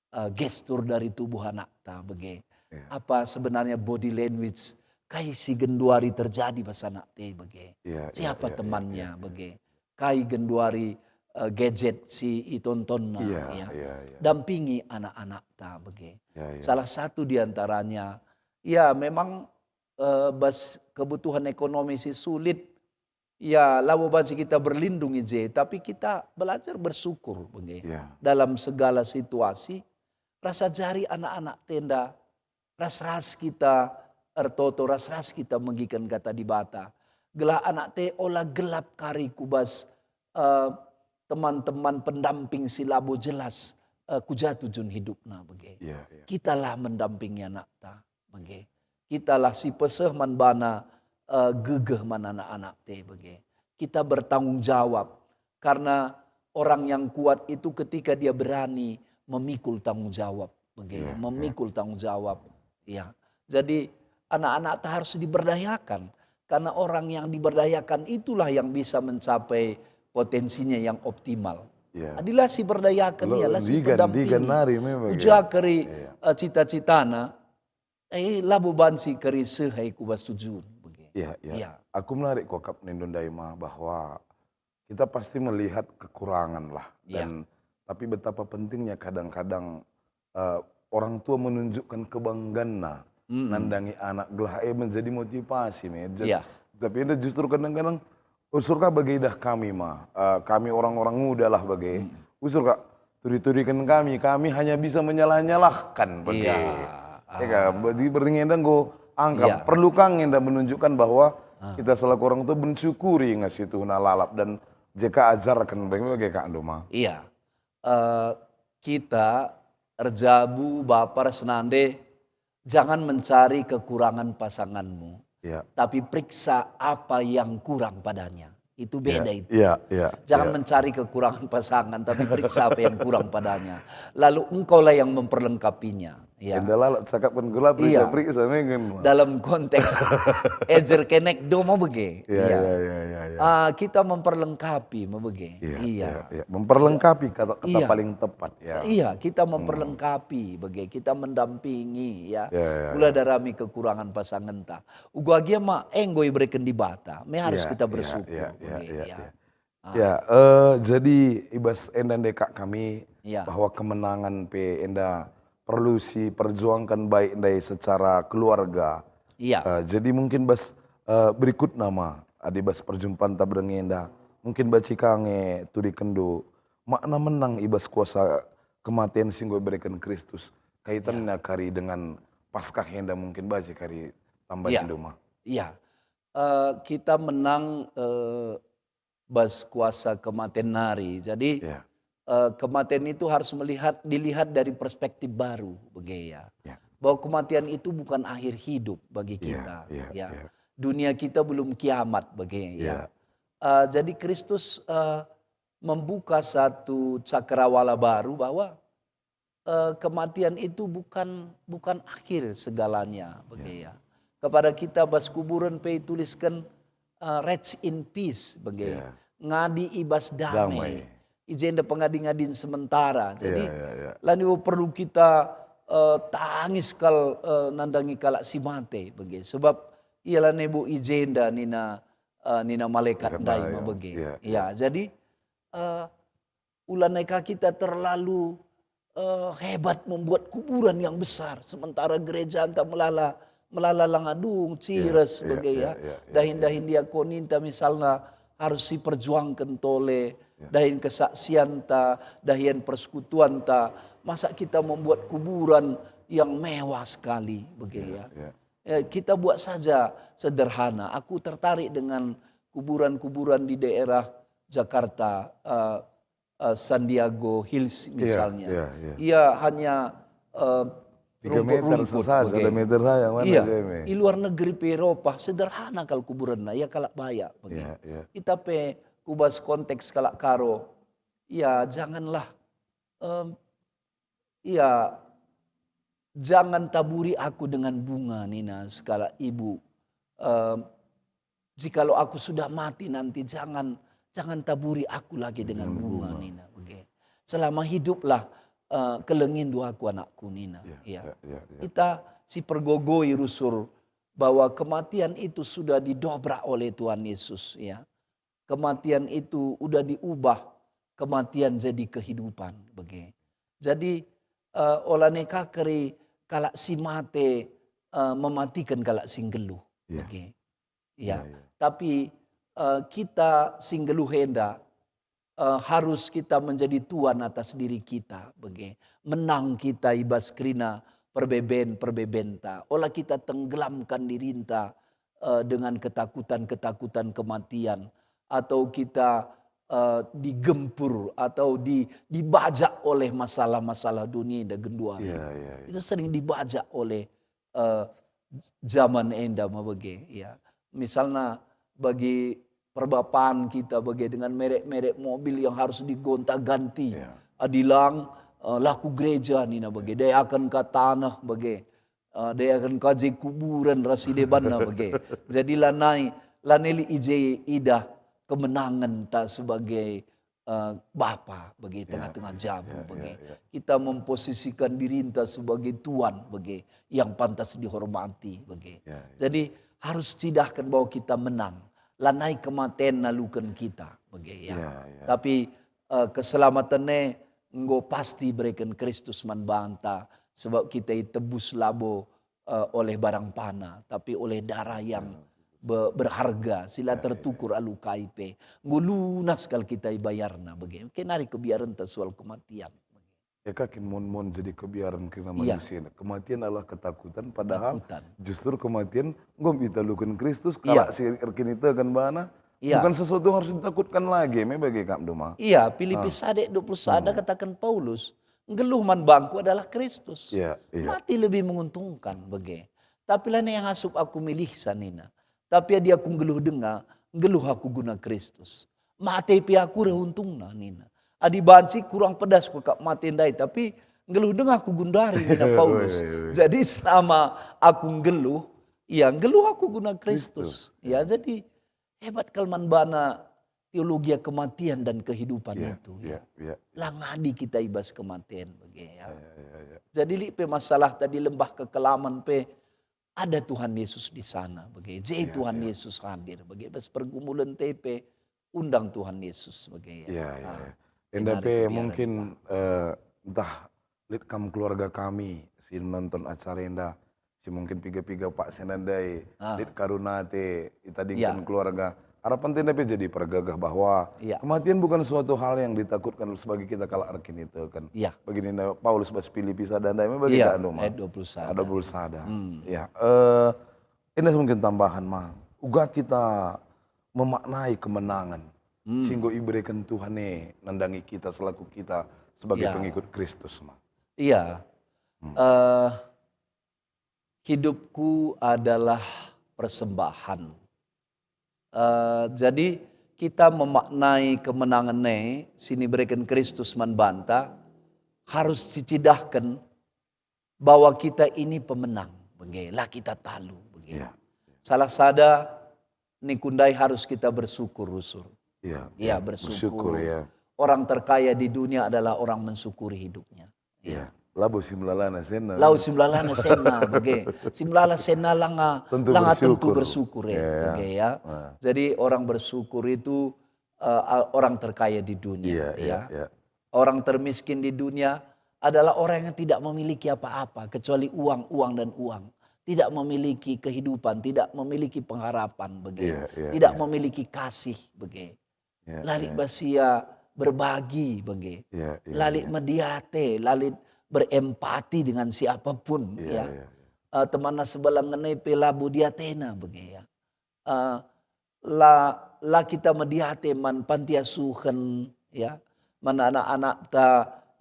eh, gestur dari tubuh anakta bage. Iya. Apa sebenarnya body language, kai si genduari terjadi bas anakta bage. Iya, iya, Siapa iya, iya, temannya iya, iya. Bage. Kai genduari eh, gadget si itontonna, Iya, ya. Iya, iya. Dampingi anak-anakta bage. Iya, iya. Salah satu diantaranya, ya memang eh, bas kebutuhan ekonomi si sulit, ya labo banci kita berlindung i je, tapi kita belajar bersyukur bage. Iya. Dalam segala situasi, rasa jari anak-anakta enda, ras-ras kita ertoto, ras-ras kita megiken kata Dibata. Gelah anakta ola gelap kari ku bas eh, teman-teman pendamping si labo jelas eh, ku ja tujun hidupna bage. Iya, iya. Kitalah mendampingi anakta bage. Kitalah si peseh man bana eh, gegeh man anak-anakta bage. Kita bertanggung jawab karena orang yang kuat itu ketika dia berani memikul tanggung jawab bage. Iya, iya. Memikul tanggung jawab. Ya. Jadi anak-anakta harus diberdayakan. Karena orang yang diberdayakan itulah yang bisa mencapai potensinya yang optimal. Iya. Adi la si berdayaken Lo ia, la si digan, pendampingi. Digan nari memang, Uja ya. keri Iya. eh, cita-citana, eh labo banci keri seh ai ku bas tujun. Bage. Iya, iya. Iya. Aku menarik kokap nindu ndai mah bahwa kita pasti melihat kekurangan lah. Ya. Dan tapi betapa pentingnya kadang-kadang, eh, orang tua menunjukkan kebanggaanna Mm-mm. nandangi anak gelah e menjadi motivasi, me. Jad-, Iya. tapi enda justru kadang-kadang, "Usur ka bage idah kami ma, eh, kami orang-orang muda lah bage. Mm. Usur ka, turi-turiken kami, kami hanya bisa menyalah-nyalahkan bage." Iya. Ya ka, Ah. bagi berngi enda enggo angkap. Iya. Perlu ka enda menunjukkan bahwa Ah. kita selaku orang tua mensyukuri ngasi tuhuna lalap dan jeka ajarken bage-bage ka enda ma. Iya. Eh, kita erjabu, bapa ras nande, jangan mencari kekurangan pasanganmu, Iya. tapi periksa apa yang kurang padanya. Itu Iya, beda itu. iya, iya, Jangan iya. mencari kekurangan pasangan, tapi periksa apa yang kurang padanya. Lalu engkaulah yang memperlengkapinya. Ya. Enda lalap cakapken gula periksa-periksa, Iya. mengen. Dalam konteks ejer kenek do mau bage. Iya, Iya. iya, iya, iya, iya. Ah, kita memperlengkapi, mau bage. Iya, Iya. iya, iya. Memperlengkapi kata, kata Iya. paling tepat, ya. Iya, kita Hmm. memperlengkapi, bage. Kita mendampingi, ya. Iya, iya, Kula iya. darami kekurangan pasangenta. Uga gia ma enggo ibereken Dibata, me harus Iya, kita iya, bersyukur, iya, iya, bage, iya, ya. iya. Ah. Ya, eh, jadi i bas enda ndekah kami Ya. bahwa kemenangan pe enda perlu si perjuangkan baik ndai secara keluarga. Iya. Eh, jadi mungkin bas, eh, berikutna ma, adi bas perjumpanta berngi enda, mungkin banci ka nge turikenndu makna menang i bas kuasa kematen si enggo ibereken Kristus, kaitanna Ya. kari dengan Paskah enda mungkin banci kari tambahi Ya. enda ma. Iya. Eh, kita menang, eh, bas kuasa kematen nari. Jadi, Ya. eh, kematen itu harus melihat, dilihat dari perspektif baru, bage ya. Ya. Bahwa kematian itu bukan akhir hidup bagi Ya, kita, ya, ya. ya. Dunia kita belum kiamat, bage ya. Ya. Eh, jadi Kristus, eh, membuka satu cakrawala baru bahwa, eh, kematian itu bukan, bukan akhir segalanya, bage Ya. ya. Kepada kita bas kuburen pe itulisken, eh, "Rest in peace," bage. Ya. Ngadi i bas dame. Damai. I jenda pengadi-ngadin sementara. Jadi, Ya, ya, ya. lanai perlu kita, eh, tangis kal, eh, nandangi kalak si mate, bage. Sebab ia lanai bo i jenda nina, eh, nina malekat Malekat ndai ndai, ma ya. bage. Ya, Ya, ya. jadi, eh, Ulanai ka kita terlalu, eh, hebat membuat kuburan yang besar, sementara gerejanta melala, melala langadung, Iya, cires, iya, bage iya, ya. iya, iya, Dahin-dahin iya. diakoninta misalna harus siperjuangken tole, Iya. dahin kesaksianta, dahin persekutuanta. Masa kita membuat kuburan yang mewah sekali, bage Iya, ya. iya. Eh, kita buat saja sederhana. Aku tertarik dengan kuburan-kuburan di daerah Jakarta, eh, eh, San Diego Hills Iya, misalnya. iya, iya. Ia hanya, eh, Tiga meter rumput-rumput, saja, bage. Ada meter saja, mana Iya, dia, me? I luar negeri pe Eropa, sederhana kal kuburenna, ia kalak bayak, bage. Iya, iya. Kita pe ku bas konteks kalak Karo, ya janganlah, em, iya, "Jangan taburi aku dengan bunga," nina sekalak ibu. Em, "Jikalau aku sudah mati nanti, jangan, jangan taburi aku lagi dengan Dengan bunga," bunga. nina, bage. "Selama hiduplah, eh, kelengindu aku, anakku," nina. Ya, Ya. ya, ya, ya. Kita sipergogoi rusur bahwa kematian itu sudah didobrak oleh Tuhan Yesus, ya. Kematian itu udah diubah, kematian jadi kehidupan, bage. Jadi, eh, ola ne ka keri kalak si mate, eh, mematiken kalak si nggeluh, Ya. bage. Ya, Ya, ya. tapi, eh, kita si nggeluh enda, eh, harus kita menjadi tuan atas diri kita, bage. Menang kita i bas kerina perbeben-perbebenta. Ola kita tenggelamkan dirinta, eh, dengan ketakutan-ketakutan kematian, atau kita, eh, digempur, atau di-, dibajak oleh masalah-masalah dunia enda genduari. Ya, ya, ya. Kita sering dibajak oleh eh, zaman enda me bage, ya. Misalna bagi perbapan kita bage dengan merek-merek mobil yang harus digonta-ganti. Ya. Adi lang, eh, la ku gereja nina bage, dayaken ka taneh bage, eh, dayaken ka je kuburen ras si debanna bage. Jadi lanai, lanai lit i je idah kemenangen ta sebagai eh, bapa bagi Ya, tengah-tengah ya, jabu ya, bagi. ya, ya. Kita memposisikan dirinta sebagai tuan bagi yang pantas dihormati bagi. Ya, ya. Jadi harus cidahkan bahwa kita menang. Lanai kematen naluken kita. bage, ya. Ya, ya. Tapi, eh, keselamaten e enggo pasti ibereken Kristus man banta, sebab kita itebus labo, eh, oleh barang pana, tapi oleh darah yang be-, berharga, si la tertukur alu kai pe. Enggo lunas kal kita ibayarna, bage. Kenari kebiarenta soal kematian. Ya ka kin mun-mun jadi kebiaren kerina manusia. Kematian adalah ketakutan, padahal justru kematian enggo italuken Kristus, kalak si erkiniteken bana, bukan sesuatu yang harus ditakutkan lagi, me bage kam doma. Iya, Filipi sada dua puluh sada kataken Paulus, "Nggeluh man bangku adalah Kristus. Mati lebih menguntungkan," bage. "Tapi lanai ngasup aku milihsa," nina. "Tapi adi aku nggeluh denga, nggeluh aku guna Kristus. Mate pe aku reh untungna," nina. Adi banci kurang pedas kuakap mate ndai, tapi nggeluh denga aku gundari, nina Paulus. Jadi selama aku nggeluh, ya nggeluh aku guna Kristus. Ya, jadi hebat kal man bana teologia kematian dan kehidupan itu, ya. La ngadi kita ibas kematian bage, ya. Jadi lit pe masalah tadi lembah kekelaman pe, ada Tuhan Yesus di sana, bage. Je Tuhan Yesus hadir, bage. Bas pergumulen te pe undang Tuhan Yesus, bage, ya. Ya, ya, ya. Enda pe mungkin, eh, ntah lit kam keluarga kami si nonton acara enda, si mungkin piga-piga paksa ndai, lit karuna ate itadingken keluarga. Harapan enda pe jadi pergagah bahwa kematian bukan suatu hal yang ditakutkan sebagai kita kalak erkiniteken. Bagi nina Paulus bas Filipi sada ndai, me bagi ka enda, ayat dua puluh sada. Dua puluh sada. Ya, eh, enda mungkin tambahan, Mang. Uga kita memaknai kemenangan si enggo ibereken Tuhan e nandangi kita selaku kita sebagai pengikut Kristus, Mang. Iya. Eh, hidupku adalah persembahan. Eh, jadi kita memaknai kemenangan e si ibereken Kristus man banta harus sicidahken bahwa kita ini pemenang, bage, la kita talu, bage. Salah sada ningku ndai harus kita bersyukur, rusur. Ya, bersyukur. Orang terkaya di dunia adalah orang mensyukuri hidupnya. Ya. Labo si melala senna. Labo si melala senna, bage. Si melala senna langa tentu bersyukur, ya, bage, ya. Jadi orang bersyukur itu, eh, orang terkaya di dunia, ya. Orang termiskin di dunia adalah orang yang tidak memiliki apa-apa kecuali uang, uang, dan uang. Tidak memiliki kehidupan, tidak memiliki pengharapan, bage. Tidak memiliki kasih, bage. La lit bas ia berbagi, bage. La lit mediate, la lit berempati dengan siapapun, ya. Eh, temanna sebelah ngena pe labo diatena, bage, ya. Eh, la, la kita mediate man panti asuhen, ya, man anak-anakta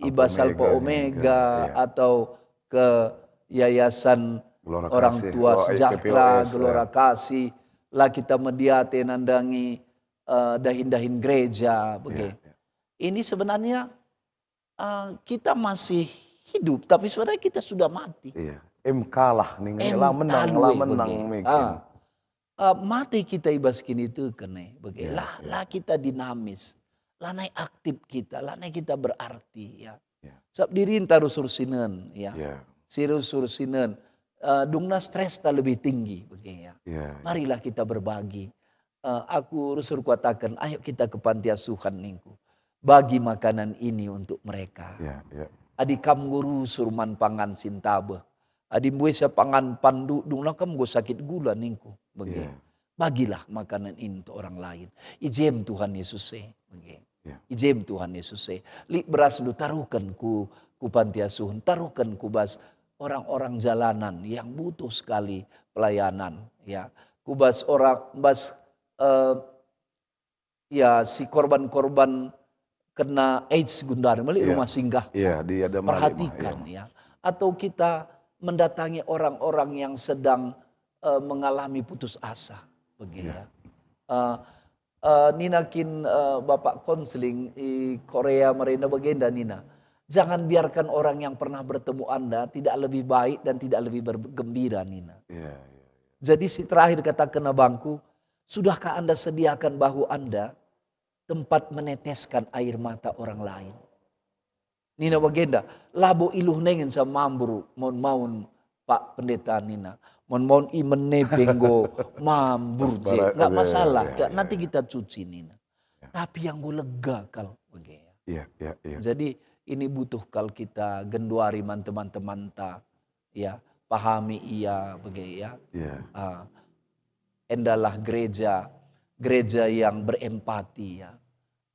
i bas Alfa Omega, atau ke Yayasan Orang Tua Sejahtera, Gelora Kasih, la kita mediate nandangi, eh, dahin-dahin gereja, bage. Ini sebenarnya, eh, kita masih hidup, tapi sebenarnya kita sudah mati. Em kalah nih, la menang, la menang, bage. Eh, mate kita i bas kiniteken e, bage. La, la kita dinamis, lanai aktif kita, lanai kita berarti, ya. Sab dirinta rusur sinen, ya. Si rusur sinen, eh, dungna stresta lebih tinggi, bage, ya. Marilah kita berbagi. Eh, aku rusur kuataken, ayo kita ke panti asuhan ningku. Bagi makanan ini untuk mereka. Adi kam enggo rusur man pangan si ntabeh, adi mbuesa pangan pandudung, la kam enggo sakit gula ningku, bage. Bagilah makanan ini untuk orang lain. I jem Tuhan Yesus e, bage. I jem Tuhan Yesus e. Lit berasndu, taruhken ku, ku panti asuhen, taruhken ku bas orang-orang jalanan yang butuh sekali pelayanan, ya. Ku bas orang, bas, eh, ya, si korban-korban kena AIDS gundari, meli rumah singgah. Perhatikan, ya. Atau kita mendatangi orang-orang yang sedang, eh, mengalami putus asa, bage, ya. Eh, eh, nina kin, eh, Bapak Konseling i Korea merenda bagenda nina, "Jangan biarkan orang yang pernah bertemu Anda tidak lebih baik dan tidak lebih bergembira," nina. Jadi si terakhir kataken abangku, "Sudahkah Anda sediakan bahu Anda tempat meneteskan air mata orang lain?" Nina bagenda, "Labo iluh nai ngenca mambur maun-maun, Pak Pendeta," nina. "Maun-maun i mene pe enggo mambur je, nggak masalah, nanti kita cuci," nina. Ya. tapi enggo lega kal bage ya. Iya, iya, iya. Jadi ini butuh kal kita genduari man teman-temanta, ya, pahami ia bage ya. Iya. Ah, endalah gereja, gereja yang berempati ya.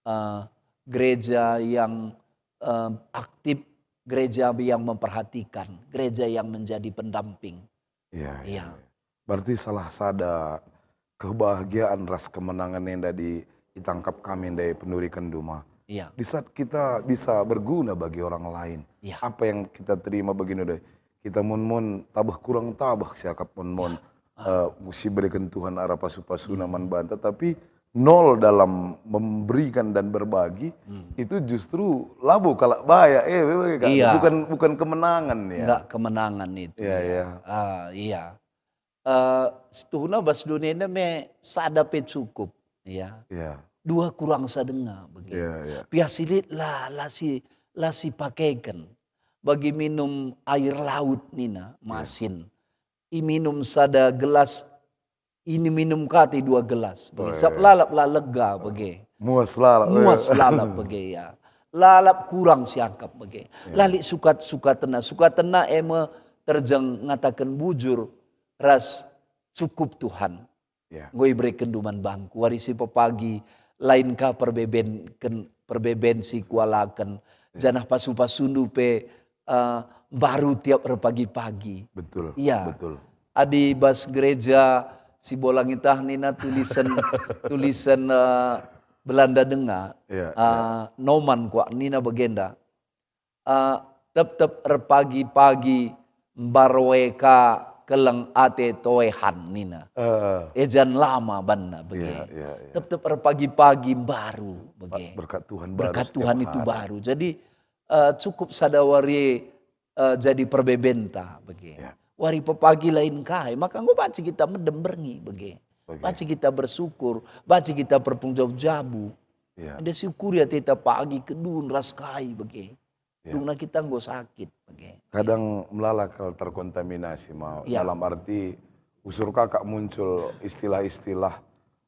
Ah, gereja yang eh, aktif, gereja yang memperhatikan, gereja yang menjadi pendamping. Iya, Iya. iya. Berarti salah sada kebahagiaan ras kemenangan enda di itangkap kami ndai penuriken duma. Iya. Di saat kita bisa berguna bagi orang lain, Iya. apa yang kita terima bagi ndai, kita mun-mun tabeh kurang tabeh siakap mun-mun, eh, si berikan Tuhan arah pasu-pasuna man banta, tapi nol dalam memberikan dan berbagi, Hmm. itu justru labo kalak baya, eh, bage kan? Iya. Bukan, bukan kemenangan ya. Enggak kemenangan itu. Iya, Ya. Iya. Ah, iya. Eh, setuhuna bas dunia ini me sada pe cukup, ya. Iya. Dua kurang sadenga bagi. Iya, iya. Piah si lit la, la si, la si pakeken. Bagi minum air laut nina, masin. Iminum sada gelas, ini minum kati dua gelas. Bagi Oh, sab iya. Lalap la lega bagi. Muas lalap. Muas lalap bagi ya. Lalap kurang siakap bagi. Iya. Lali sukat-sukatena. Sukatena eme terjeng ngataken bujur ras cukup Tuhan. Ya. Enggo ibereken duman bangku, wari si pepagi, lain ka perbeben, perbeben si kualaken, Ya. Janah pasu-pasundu pe, eh, mbaru tiap erpagi-pagi. Betul. Iya. Betul. Adi bas gereja si bolang itah nina tulisen, tulisen, eh, Belanda denga, Iya, eh, Noman kuak nina bagenda. Eh, tep-tep erpagi-pagi mbaru e ka keleng ate toehan nina. Eh, Ejan lama banna bage. Iya, iya, iya. Tep-tep erpagi-pagi mbaru bage. Berkat Tuhan baru Berkat setiap Tuhan itu hari. Baru. Jadi, eh, cukup sada wari, eh, jadi perbebenta bage. Ya. Wari pepagi lain kai, maka enggo banci kita medem berngi bage. Bage. Banci kita bersyukur, banci kita perpung jabu-jabu. Ya. Enda syukuri ateta pagi kedun ras kai bage. Ya. Dungna kita enggo sakit bage. Kadang melala kal terkontaminasi mau. Ya. Dalam arti usur kakak muncul istilah-istilah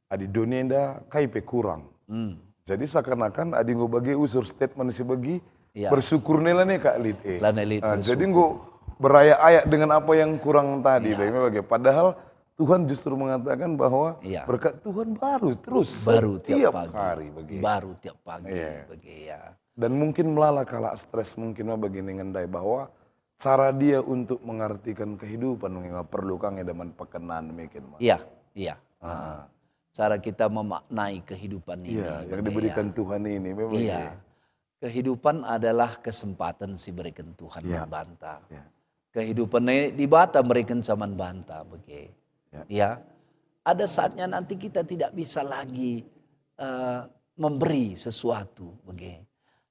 adi doni enda kai pe kurang. Hmm. Jadi seakan-akan adi enggo bage usur statement si bagi, Ya. bersyukur ne la ne kak lit eh. La ne lit Ah, bersyukur. Jadi enggo berayak-ayak dengan apa yang kurang tadi Ya. bagi. Padahal Tuhan justru mengatakan bahwa Ya. berkat Tuhan baru terus Baru tiap, setiap pagi. Hari bagi. Baru tiap pagi Iya. bage ya. Dan mungkin melala kalak stres mungkin mah begini ngendai bahwa cara dia untuk mengartikan kehidupan mungkin mah perlu kang edaman pekenan mungkin mah. Iya, iya. Ah. Cara kita memaknai kehidupan ini. Iya, yang bage, diberikan ya. Tuhan ini memang. Iya. Kehidupan adalah kesempatan si berikan Tuhan Iya. man banta. Iya. Kehidupan ini dibata meriken caman banta bage. Ya. Ya. Ada saatnya nanti kita tidak bisa lagi eh, memberi sesuatu bage.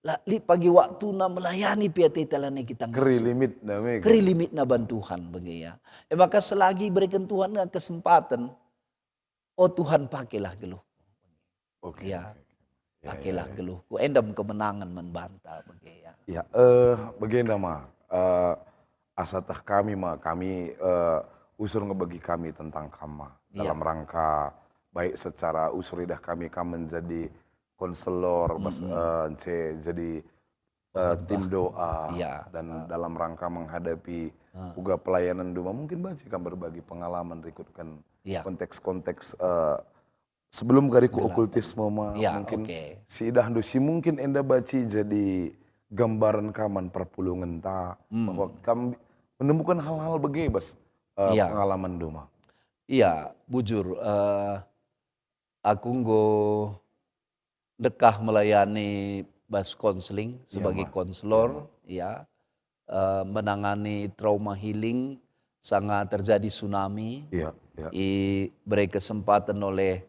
La, lit pagi waktuna melayani pe ateta la ne kita Keri ngasup. Limit namanya. Keri limitna ban Tuhan bage ya. E maka selagi berikan Tuhan kesempatan, oh Tuhan pakailah geluh. Oke. Ya. Ya, Pakailah ya, ya. Geluhku, endam kemenangan man banta bage ya. Ya, eh, bagenda ma, eh, asa tah kami ma, kami, eh, usur ngebagi kami tentang kam ma. Ya. Dalam rangka baik secara usur idah kami kam menjadi konselor, bas, Mm-mm. eh, nce jadi, eh, tim doa Ya. dan dalam rangka menghadapi Ah. uga pelayanan duma. Mungkin banci kam berbagi pengalaman rikutken Ya. konteks-konteks, eh, sebelum kari ku Gelap. Okultisme ma, Ya, mungkin oke. si idahndu si mungkin enda banci jadi gambaran kam man perpulungenta Hmm. bahwa kam menemukan hal-hal bage bas, eh, Ya. pengalaman duma. Iya, bujur. Eh, aku enggo dekah melayani bas konseling Iya, sebagai Ma. konselor, ya. Eh, menangani trauma healing sanga terjadi tsunami. Iya, iya. Iberi kesempatan oleh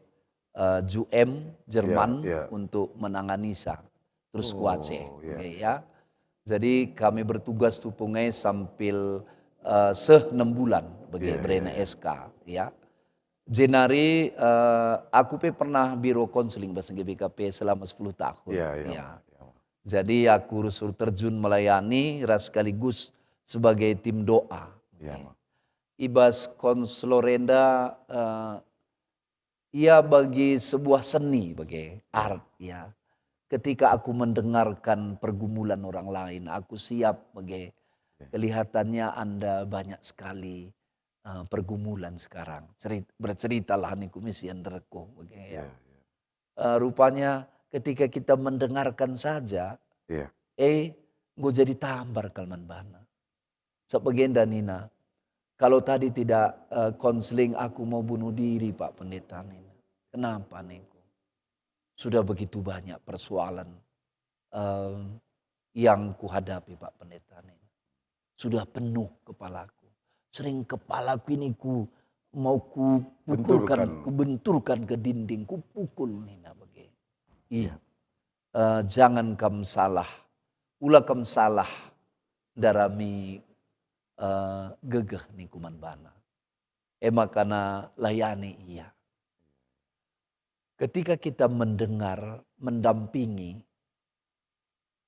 eh, J U M Jerman Iya, iya. Untuk menanganisa. Terus Oh, kuace, iya. Oke, ya. Jadi kami bertugas tupung e sampil eh, seh enam bulan bagi Iya, berena iya, iya. S K, ya. Jenari eh, aku pe pernah biro konseling bas G B K P selama sepuluh tahun. Iya, iya, Ya. iya. Jadi aku rusur terjun melayani ras sekaligus sebagai tim doa. Iya, Oke. Ma. Ibas konselor enda eh, Ia bagi sebuah seni bage, art, ya. Ketika aku mendengarkan pergumulan orang lain, aku siap bage. Ya. Kelihatannya Anda banyak sekali, eh, pergumulan sekarang. Cerit-, berceritalah niku misian derko bage, ya. Ya, ya. Eh, rupanya ketika kita mendengarkan saja, ya, eh, enggo jadi tambar kal man bana. Sebagenda nina, "Kalau tadi tidak, eh, konseling, aku mau bunuh diri, Pak Pendeta," nina. "Kenapa?" ningku. "Sudah begitu banyak persoalan, eh, yang kuhadapi, Pak Pendeta," nina. "Sudah penuh kepalaku. Sering kepalaku ini ku, mau kupukulkan, benturkan, kubenturkan ke dinding, kupukul," nina bage. Ih, ya. Eh, jangan kam salah, ula kam salah ndarami, eh, gegeh ningku man bana. E maka na layani ia. Ketika kita mendengar, mendampingi,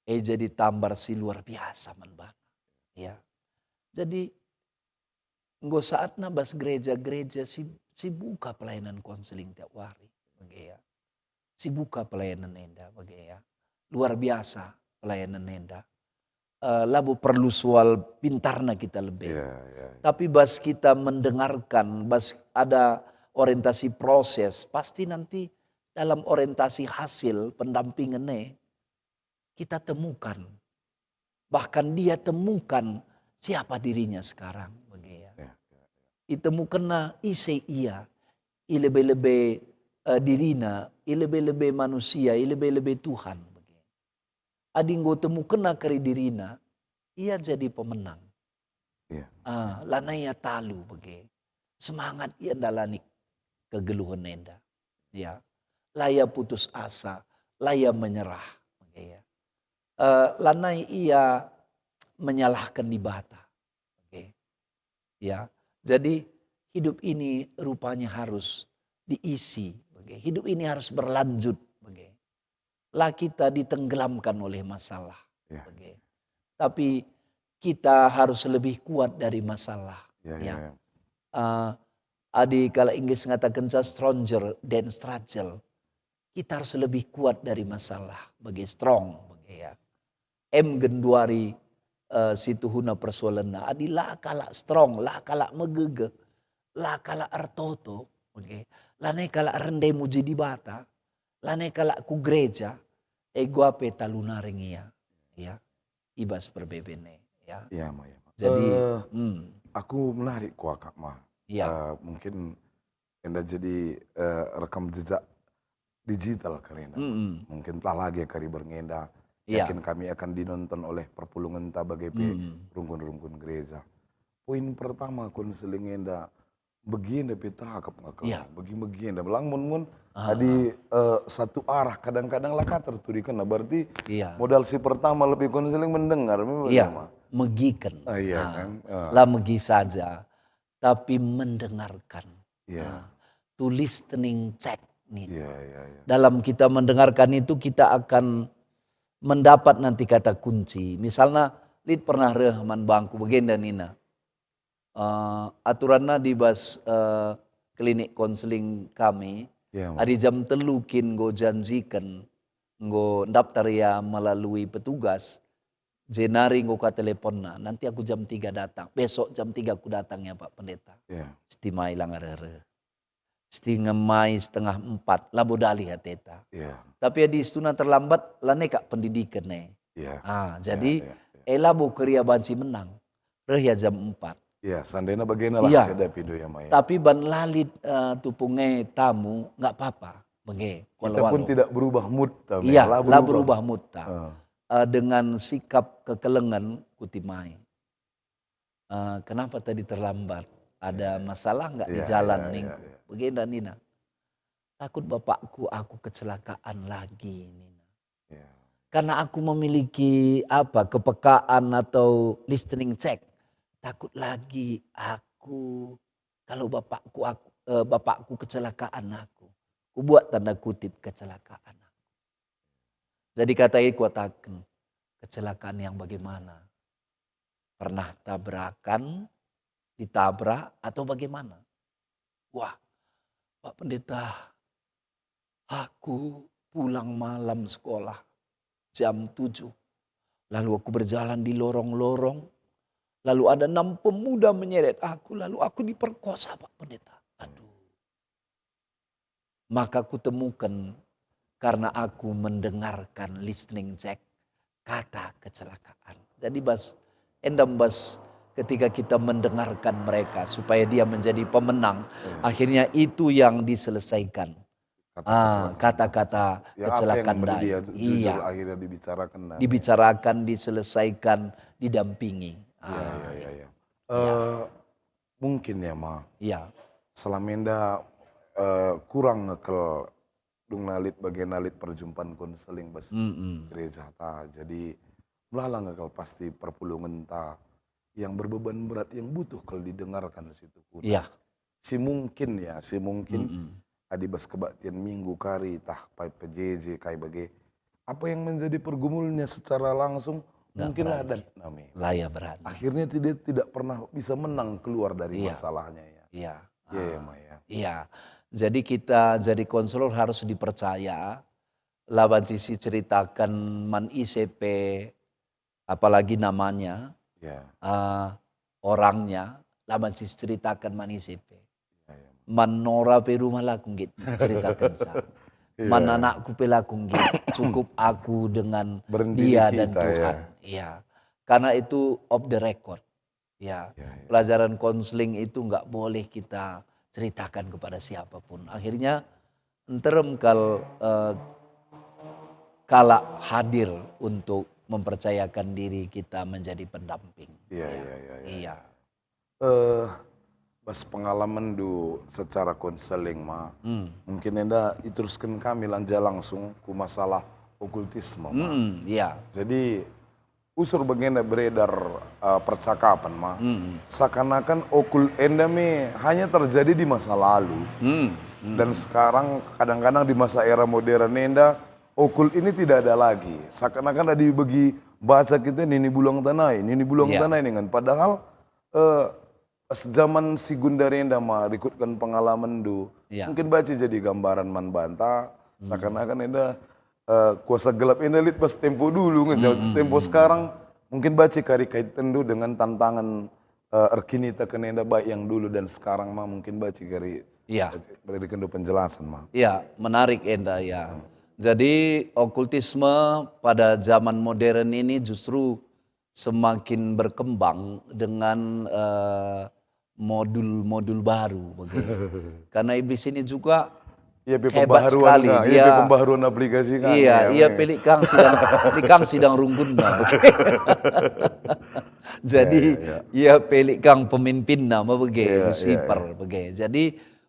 e jadi tambar si luar biasa man bana. Ya. Jadi, enggo saatna bas gereja-gereja si, si buka pelayanan konseling tiap wari, bage ya. Si buka pelayanan enda, bage ya. Luar biasa pelayanan enda. Eh, labo perlu soal pintarna kita lebe. Ya, ya, ya. Tapi bas kita mendengarkan, bas ada orientasi proses, pasti nanti dalam orientasi hasil pendampingan e, kita temukan. Bahkan dia temukan siapa dirinya sekarang, bage ya. Ya, ya, ya. Itemukenna ise ia, i lebe-lebe, eh, dirina, i lebe-lebe manusia, i lebe-lebe Tuhan, bage. Adi enggo temukenna kari dirina, ia jadi pemenang. Iya. Ah, lanai ia talu bage. Semangat ia ndalani kegeluhen enda. Ya. La ia putus asa, la ia menyerah. Bage, ya. Eh, lanai ia menyalahken Dibata. Bage. Ya. Jadi, hidup ini rupanya harus diisi. Bage. Hidup ini harus berlanjut. Bage. La kita ditenggelamkan oleh masalah. Ya. Bage. Tapi kita harus lebih kuat dari masalah. Ya, ya, ya. Eh, adi kalak Inggris ngatakenca stronger than struggle. Kita harus lebih kuat dari masalah. Bage, strong, bage, ya. Em genduari, eh, situhuna persoalenna. Adi la kalak strong, la kalak megegeh, la kalak ertoto, bage. Lanai kalak rende muji Dibata, lanai kalak ku gereja, ego pe talu naring ia, ya, i bas perbeben e, ya. Iya, Ma, iya, Ma. Jadi, eh, hmm. Aku menarik kuakap, Ma. Iya. Eh, mungkin enda jadi, eh, rekam jejak digital kari enda. Mm-mm. Mungkin telah lagi kari berngenda. Iya. Yakin kami akan dinonton oleh perpulungenta bage pe, mm-mm, rungkun-rungkun gereja. Poin pertama konseling enda, bagi enda pe terangkap ngaka. Iya. Bagi-bagi enda. Lang mun, mun, ah, adi, eh, satu arah kadang-kadang la ka terturikenna. Berarti, iya, modal si pertama lebih konseling mendengar, memang, iya, Ma? Megiken. Ah, iya, ah, kan? Ah. La megi saja, tapi mendengarkan. Iya. Ah, to listening check nih. Iya, iya, iya. Dalam kita mendengarkan itu, kita akan mendapat nanti kata kunci. Misalnya, lit pernah reh man bangku, bagenda nina. Eh, aturanna di bas, eh, klinik konseling kami, ya, Mas, adi jam telu kin enggo janjiken, enggo ndaptar ia melalui petugas, jenari enggo ka teleponna, nanti aku jam tiga datang, besok jam tiga aku datang ya, Pak Pendeta. Ya. Stima ilang arere. Stima mai setengah empat, labo dalih ateta. Iya. Tapi adi situhuna terlambat, lanai kak pendidiken e. Iya. Ah, jadi, iya, iya, iya, e labo keri ia banci menang. Reh ia jam empat. Iya, seandainya bagena lah, iya, saya ada pindo ya, Mai. Tapi ban la lit, eh, tupung e tamu, nggak apa-apa. Bage, kita pun tidak berubah mood, ta, iya, la berubah mood, ta. Eh. Eh, dengan sikap kekelengen kuti mai. Eh, kenapa tadi terlambat? Ada, iya, masalah nggak di, iya, jalan, iya, ningku? Iya, iya. Bagenda nina. Takut bapakku aku kecelakaan lagi, nina. Iya. Karena aku memiliki, apa, kepekaan atau listening check. Takut lagi aku, kalau bapakku, aku, eh, bapakku kecelakaan aku. Kubuat tanda kutip kecelakaan aku. Jadi kata e kuataken, kecelakaan yang bagaimana? Pernah tabrakan, ditabrak, atau bagaimana? Wah, Pak Pendeta, Aku pulang malam sekolah jam tujuh. Lalu aku berjalan di lorong-lorong. Lalu ada enam pemuda menyeret aku, lalu aku diperkosa, Pak Pendeta. Aduh. Maka kutemukan, karena aku mendengarkan, listening, cek, kata kecelakaan. Jadi bas, enda bas, ketika kita mendengarkan mereka supaya dia menjadi pemenang, Iya. akhirnya itu yang diselesaikan. Kata Ah, kecelakaan. kata-kata Ya, apa yang kecelakaan memberi tadi. dia jujur Iya. akhirnya dibicarakan dan Dibicarakan, diselesaikan, didampingi. Iya, Ah, iya, iya, iya. Iya. Eh, mungkin ya, Ma. Iya. Selama enda, eh, kurang ngekel dung nalit bage nalit perjumpaan konseling bas Mm-mm. gereja ta. Jadi melala ngekel pasti perpulungen ta yang berbeban berat, yang butuh kal didengarkan situ. Iya. Si mungkin ya, si mungkin Mm-mm. adi bas kebaktian minggu kari tah pai P J J kai bage. Apa yang menjadi pergumulnya secara langsung Nggak mungkinlah berani. Dat nami. Lah ya berani. Akhirnya tidak tidak pernah bisa menang keluar dari Iya. masalahnya ya. Iya. Iya ya, Ah, Ma ya. Iya. Jadi kita jadi konselor harus dipercaya. Laban sisi ceritakan man ise pe, apalagi namanya, Ya. ah, orangnya, laban sisi ceritakan man ise pe. Ya, ya. Man Nora pe rumah laku nggit ceritakan sa. Iya. Man anakku pe laku nggit. Cukup aku dengan Berhenti di dia dan kita, Tuhan. Ya. Iya. Karena itu off the record. Ya. Ya, ya. Pelajaran konseling itu nggak boleh kita ceritakan kepada siapapun. Akhirnya nterem kal, eh, kalak hadir untuk mempercayakan diri kita menjadi pendamping. Iya, Ya. Iya, iya, iya. Iya. Eh, bas pengalaman du secara konseling, Ma. Hmm. Mungkin enda iteruskan kami lanja langsung ku masalah okultisme, Ma. Hmm, iya. Jadi usur bagenda beredar, eh, percakapan, Ma. Hmm. Seakan-akan okul enda me hanya terjadi di masa lalu. Hmm. Hmm. Dan sekarang kadang-kadang di masa era modern enda, okul ini tidak ada lagi. Seakan-akan ada bagi baca kita nini bulang tanai, nini bulang Iya. tanai dengan. Padahal, eh, pas zaman si gundari enda, Ma, rikutkan pengalaman du. Iya. Mungkin baca jadi gambaran man banta, Hmm. seakan-akan enda, eh, kuasa gelap enda lit pas tempo dulu, nge, Hmm, hmm, tempo hmm. Sekarang mungkin baca kari kaitan du dengan tantangan, eh, erkiniteken enda baik yang dulu dan sekarang, Ma, mungkin baca kari Iya. berikan du penjelasan, Ma. Ya, menarik enda ya. Jadi okultisme pada zaman modern ini justru semakin berkembang dengan, eh, modul-modul baru bage. Karena iblis ini juga Ia pe hebat pembaharuan sekali. Ka, ia Dia pe pembaharuan aplikasi kan. Iya, Ya, iya memang. Pelik Kang sidang, Pelik Kang sidang runggunna. Jadi Ya, ya, ya. Iya Pelik Kang pemimpinna, ma bage, Iya, iya, Lucifer, bage. Jadi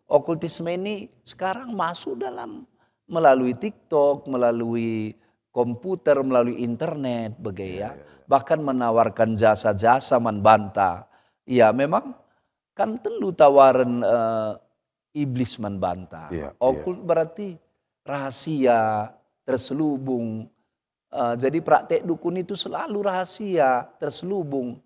okultisme ini sekarang masuk dalam melalui TikTok, melalui komputer, melalui internet, bage Iya, ya. iya, iya. Bahkan menawarkan jasa-jasa man banta. Ya, memang kan tentu tawaren, eh, iblis man banta. Iya, iya. Okult berarti rahasia, terselubung. Eh, jadi praktek dukun itu selalu rahasia, terselubung,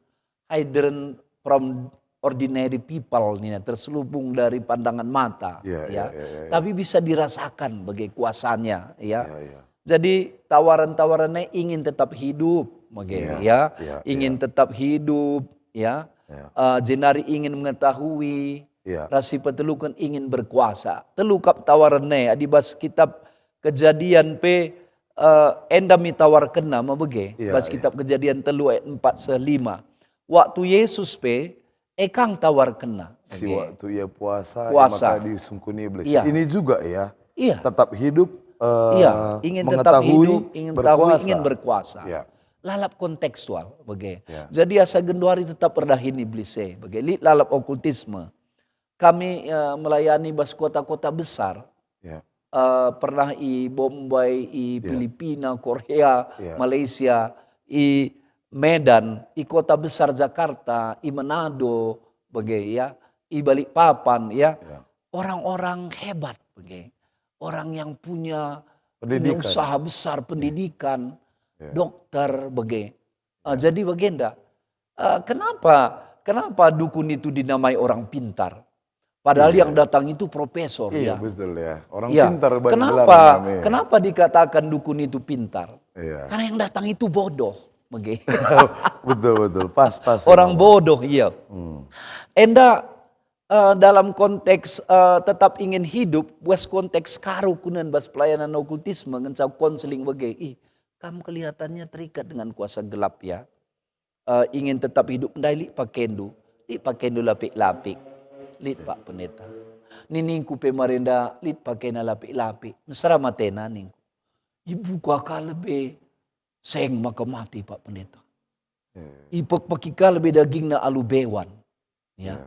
hidden from ordinary people, nih, terselubung dari pandangan mata, Iya, ya. iya, iya, iya. Tapi bisa dirasakan bage kuasanya, ya. Iya, iya. Jadi tawaran-tawarannya ingin tetap hidup, bage, Iya, ya. iya, Ingin iya. tetap hidup, ya. Iya. Eh, jenari ingin mengetahui, Iya. ras si peteluken ingin berkuasa. Telu kap tawarannya, adi bas kitab Kejadian pe, eh, enda mi tawarkenna, ma bage. Iya, Bas iya. kitab Kejadian telu ayat empat seh lima. Waktu Yesus pe, e kang tawarkenna. Si Bage. Waktu ia puasa, Puasa. Maka disungkuni iblis. Iya. Ini juga ya. Iya. Tetap hidup, eh, Iya, ingin tetap mengetahui, hidup, ingin tahu, berkuasa. Ingin berkuasa. Iya. Lalap kontekstual, bage. Iya. Jadi asa genduari tetap erdahin iblis e, bage. Lit lalap okultisme. Kami, eh, melayani bas kota-kota besar. Iya. Eh, pernah i Bombay, i Iya. Filipina, Korea, Iya. Malaysia, i Medan, i kota besar Jakarta, i Manado, bage ya, i Balikpapan ya. Iya. Orang-orang hebat, bage. Orang yang punya, punya Pendidikan. Usaha besar, pendidikan, Iya. dokter, bage. Eh, Iya. Jadi bagenda. Eh, kenapa, kenapa dukun itu dinamai orang pintar? Padahal Iya. yang datang itu profesor, Iya, ya. betul, ya. Orang Ya. pintar banyak Kenapa? gelarnya, ya. Kenapa dikatakan dukun itu pintar? Iya. Karena yang datang itu bodoh, bage. Betul, betul. Pas, pas, Orang ya. bodoh, iya. Hmm. Enda, eh, dalam konteks, eh, tetap ingin hidup, buas konteks karukunen bas pelayanan okultisme, ngenca konseling bage. Ih, kam kelihatannya terikat dengan kuasa gelap, ya. Eh, ingin tetap hidup ndai, lit pakendu, lit pakendu lapik-lapik, lit, Pak Pendeta. Niningku pe marenda, lit pakena lapik-lapik, mesera matena ningku. Ibuka ka lebe, seng maka mate, Pak Pendeta. Ya. Ipekpeki ka lebe dagingna alu bewan. Ya. Ya.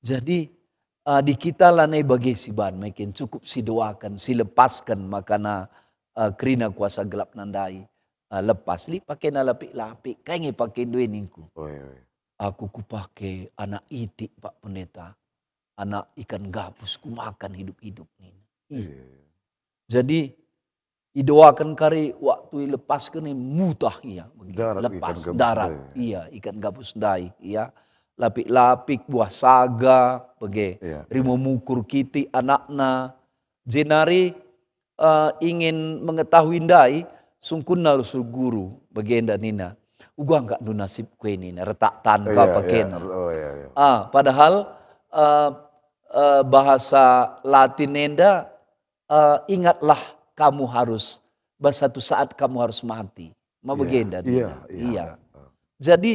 Jadi, eh, di kita lanai bage si ban, mungkin cukup si doaken, si lepasken, makana, eh, kerina kuasa gelap nandai, eh, lepas. Lit pakena lapik-lapik, kai nge pakendu e ningku. Oi, oi. Aku kupake anak itik, Pak Pendeta. Anak ikan gabus kumakan hidup-hidup nina. Ih. Iya. Jadi, idoaken kari waktu ilepasken e mutah ia, bage. Darat ikan Lepas, gabus darat, ndai. Iya, ikan gabus ndai, iya. Lapik-lapik, buah saga, bage. Iya, Rimo iya. mukur kitik anakna. Jenari, eh, ingin mengetahui ndai, sungkunna rusur guru, bagenda nina. Uga nggak ndu nasibku e nina, retak tan ka Iya, iya. pakena. Oh, iya, iya. Ah, padahal, eh, eh, bahasa Latin enda, eh, "Ingatlah kamu harus, bahwa satu saat kamu harus mati." Ma Iya, bagenda iya, nina. iya. Iya. Jadi,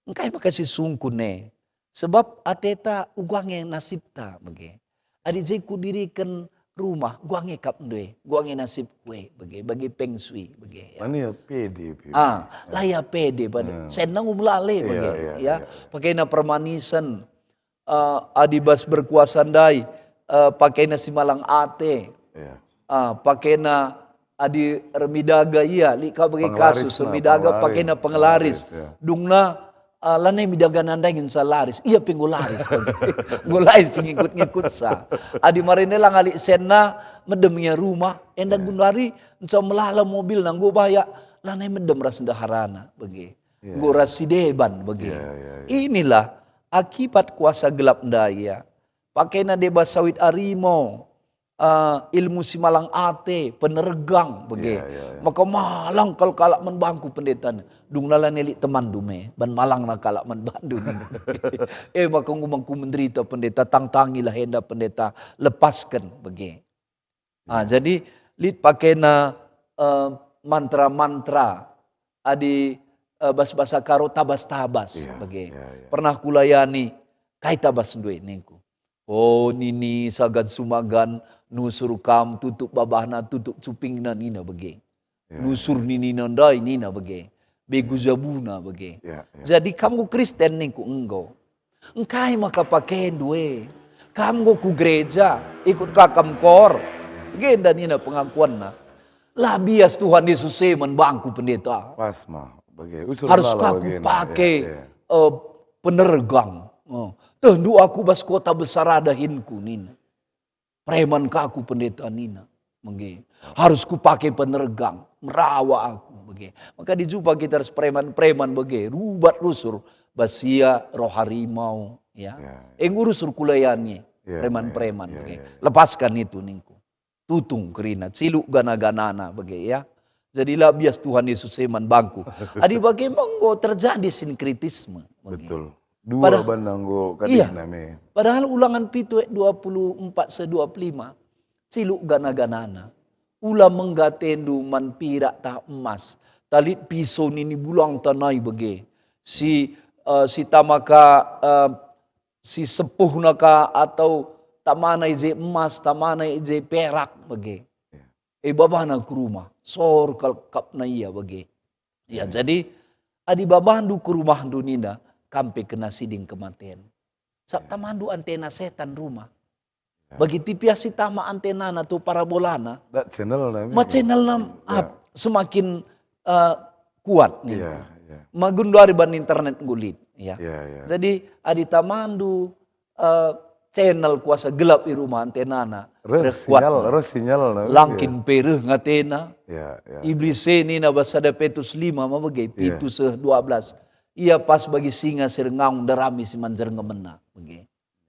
engkai maka si sungkun e? Sebab ateta uga nge nasibta, bage. Adi je kudiriken rumah, uga nge kap ndai, uga nge nasibku e, bage, bage peng sui, bage, ya. Mani ya pede, pede. Ah, Ya. la ya pede, bage. Hmm. Senna ngumlale, Iya, bage, iya, ya. iya. Pakena permanisen, eh, adi bas berkuasa ndai, eh, pakena si malang ate. Iya. Ah, pakena adi ermidaga ia, lit ka bage Pengelaris kasus, nah, ermidaga pengelaris, pakena pengelaris. pengelaris, ya. Dungna, ah, lanai midaga nandai ngenca laris. Ia pe enggo laris bage. Enggo laris ngikut-ngikutsa. Adi marenda la ngalik senna, medem ia rumah, enda Iya. gundari nca melala mobilna, enggo bayak, lanai medem ras ndeharana, bage. Iya, Enggo iya. ras si deban, bage. Iya, iya, iya. Inilah akibat kuasa gelap ndai, ya. Pakena deba sawit arimo, eh, ilmu si malang ate, penergang, bage. Iya, iya, iya. Maka malang kal kalak man bangku pendeta. Dungna lanai lit temanndu me, ban malangna kalak man bandu. Eh, maka enggo bangku menderita pendeta, tangtangilah enda pendeta, lepasken, bage. Ah, Iya. jadi lit pakena, eh, mantra-mantra, adi, eh, bas bahasa Karo tabas-tabas, Iya, bage. iya, iya. Pernah kulayani, kai tabasndu e ningku. Oh, nini sagan sumagan, nusur kam, tutup babahna, tutup cupingna, nina bage. Ya, Nusur ya. ninina ndai, nina bage. Begu Ya. jabuna bage. Ya, ya. Jadi kam enggo Kristen ningku, enggo. Engkai maka pakendu e? Kam enggo ku gereja, ikut ka kam kor. Genda nina pengakuanna. La bias Tuhan Yesus e man bangku pendeta. Pas ma, bage. Usur Harus bala ka bagena. kupake, Ya, ya. eh, penergang. Eh, tehndu aku bas kota besar ada hinku, nina. Preman ka aku pendeta nina, bage. Harus kupake penergang, merawa aku, bage. Maka dijumpa kita ras preman-preman, bage. Rubat rusur, bas ia roh harimau, ya. Ya, ya. Enggo rusur kulayani, Ya, preman-preman, ya, ya, bage. ya, ya. Lepaskan itu ningku. Tutung kerina, ciluk gana-ganana, bage, ya. Jadi la bias Tuhan Yesus e man bangku. Adi bage enggo terjadi sinkretisme, bage. Betul. Dua Pada- bana enggo Iya. kadihna me. Padahal Ulangan pitu ayat dua puluh empat seh dua puluh lima. Ciluk gana-ganana. Ula mengga atendu man pirak tah emas. Tah lit piso nini bulangta nai bage. Si, eh, si tama ka, eh, si sepuhna ka atau tamana i je emas, tamana i je perak bage. Iya. E babana ku rumah, sor kal kapna ia bage. Ya, Ya, ya. jadi adi babandu ku rumahndu nina, kam pe kena siding kematen. Sab Ya. tamandu antena setan rumah. Ya. Bagi tipiah si tama antenana tu parabolana, Dat channel nami. ma channelna Ya. ap, semakin, eh, kuat nih. Ya, ya. Ma genduari ban internet nggo lit, ya. Ya, ya. Jadi adi tamandu, eh, channel kuasa gelap i rumah antenana, Reh reh sinyal, kuatna. reh sinyal nami, Langkin ya. pe reh ngatena. Ya, ya. Iblis e nina bas sada Petrus lima ma bage, Iya. pitu seh dua belas. Ia pas bagi singa si rengaung ndarami si man jerngemenna. Bage.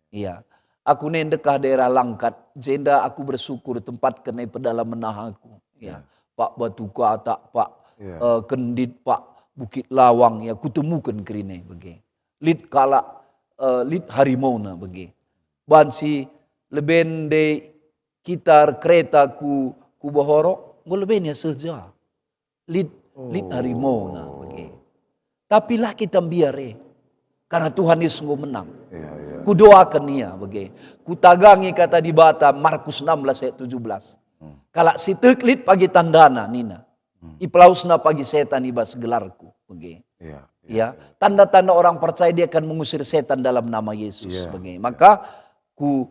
Iya. Aku nai ndekah daerah Langkat, jenda aku bersyukur tempatken e pedalamen aku. Ya. Ya. Pak Batu Katak, Pak, Ya. eh, Kendit, Pak Bukit Lawang, ya, kutemuken kerina e bage. Lit kalak, eh, lit harimona bage. Banci leben ndai kita erkereta ku, ku Bohorok, enggo leben ia seh ja. Lit, lit harimona bage. Tapi la kita mbiar e. Karena Tuhan Yesus enggo menang. Ya, ya. Kudoaken ia bage. Kutagangi kata Dibata, Markus enam belas ayat tujuh belas. Hmm. Kalak si tek lit pagi tandana nina. Hmm. Ipelawesna pagi setan i bas gelarku bage. Ya, ya, Ya, ya. Tanda-tanda orang percaya dia akan mengusir setan dalam nama Yesus Ya, bage. ya. Maka ku,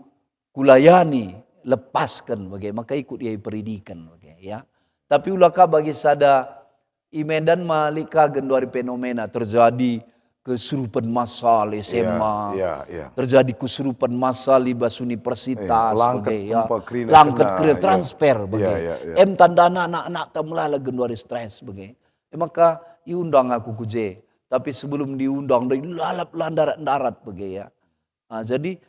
kulayani, lepasken bage, maka ikut ia iperidiken bage, ya. Tapi ula ka bagi sada i Medan ma lit ka genduari fenomena terjadi kesurupan massal S M A, Ya, ya, ya. terjadi kesurupan massal i bas universitas Iya, langket bage, ya. empa kerina Langket kena, kerina, iya. transfer bage. Iya, iya, iya. Em tandana anak-anak ta melala genduari stres bage. E maka iundang aku ku je. Tapi sebelum diundang, ndai lalap la ndarat-ndarat bage, ya. Ah, jadi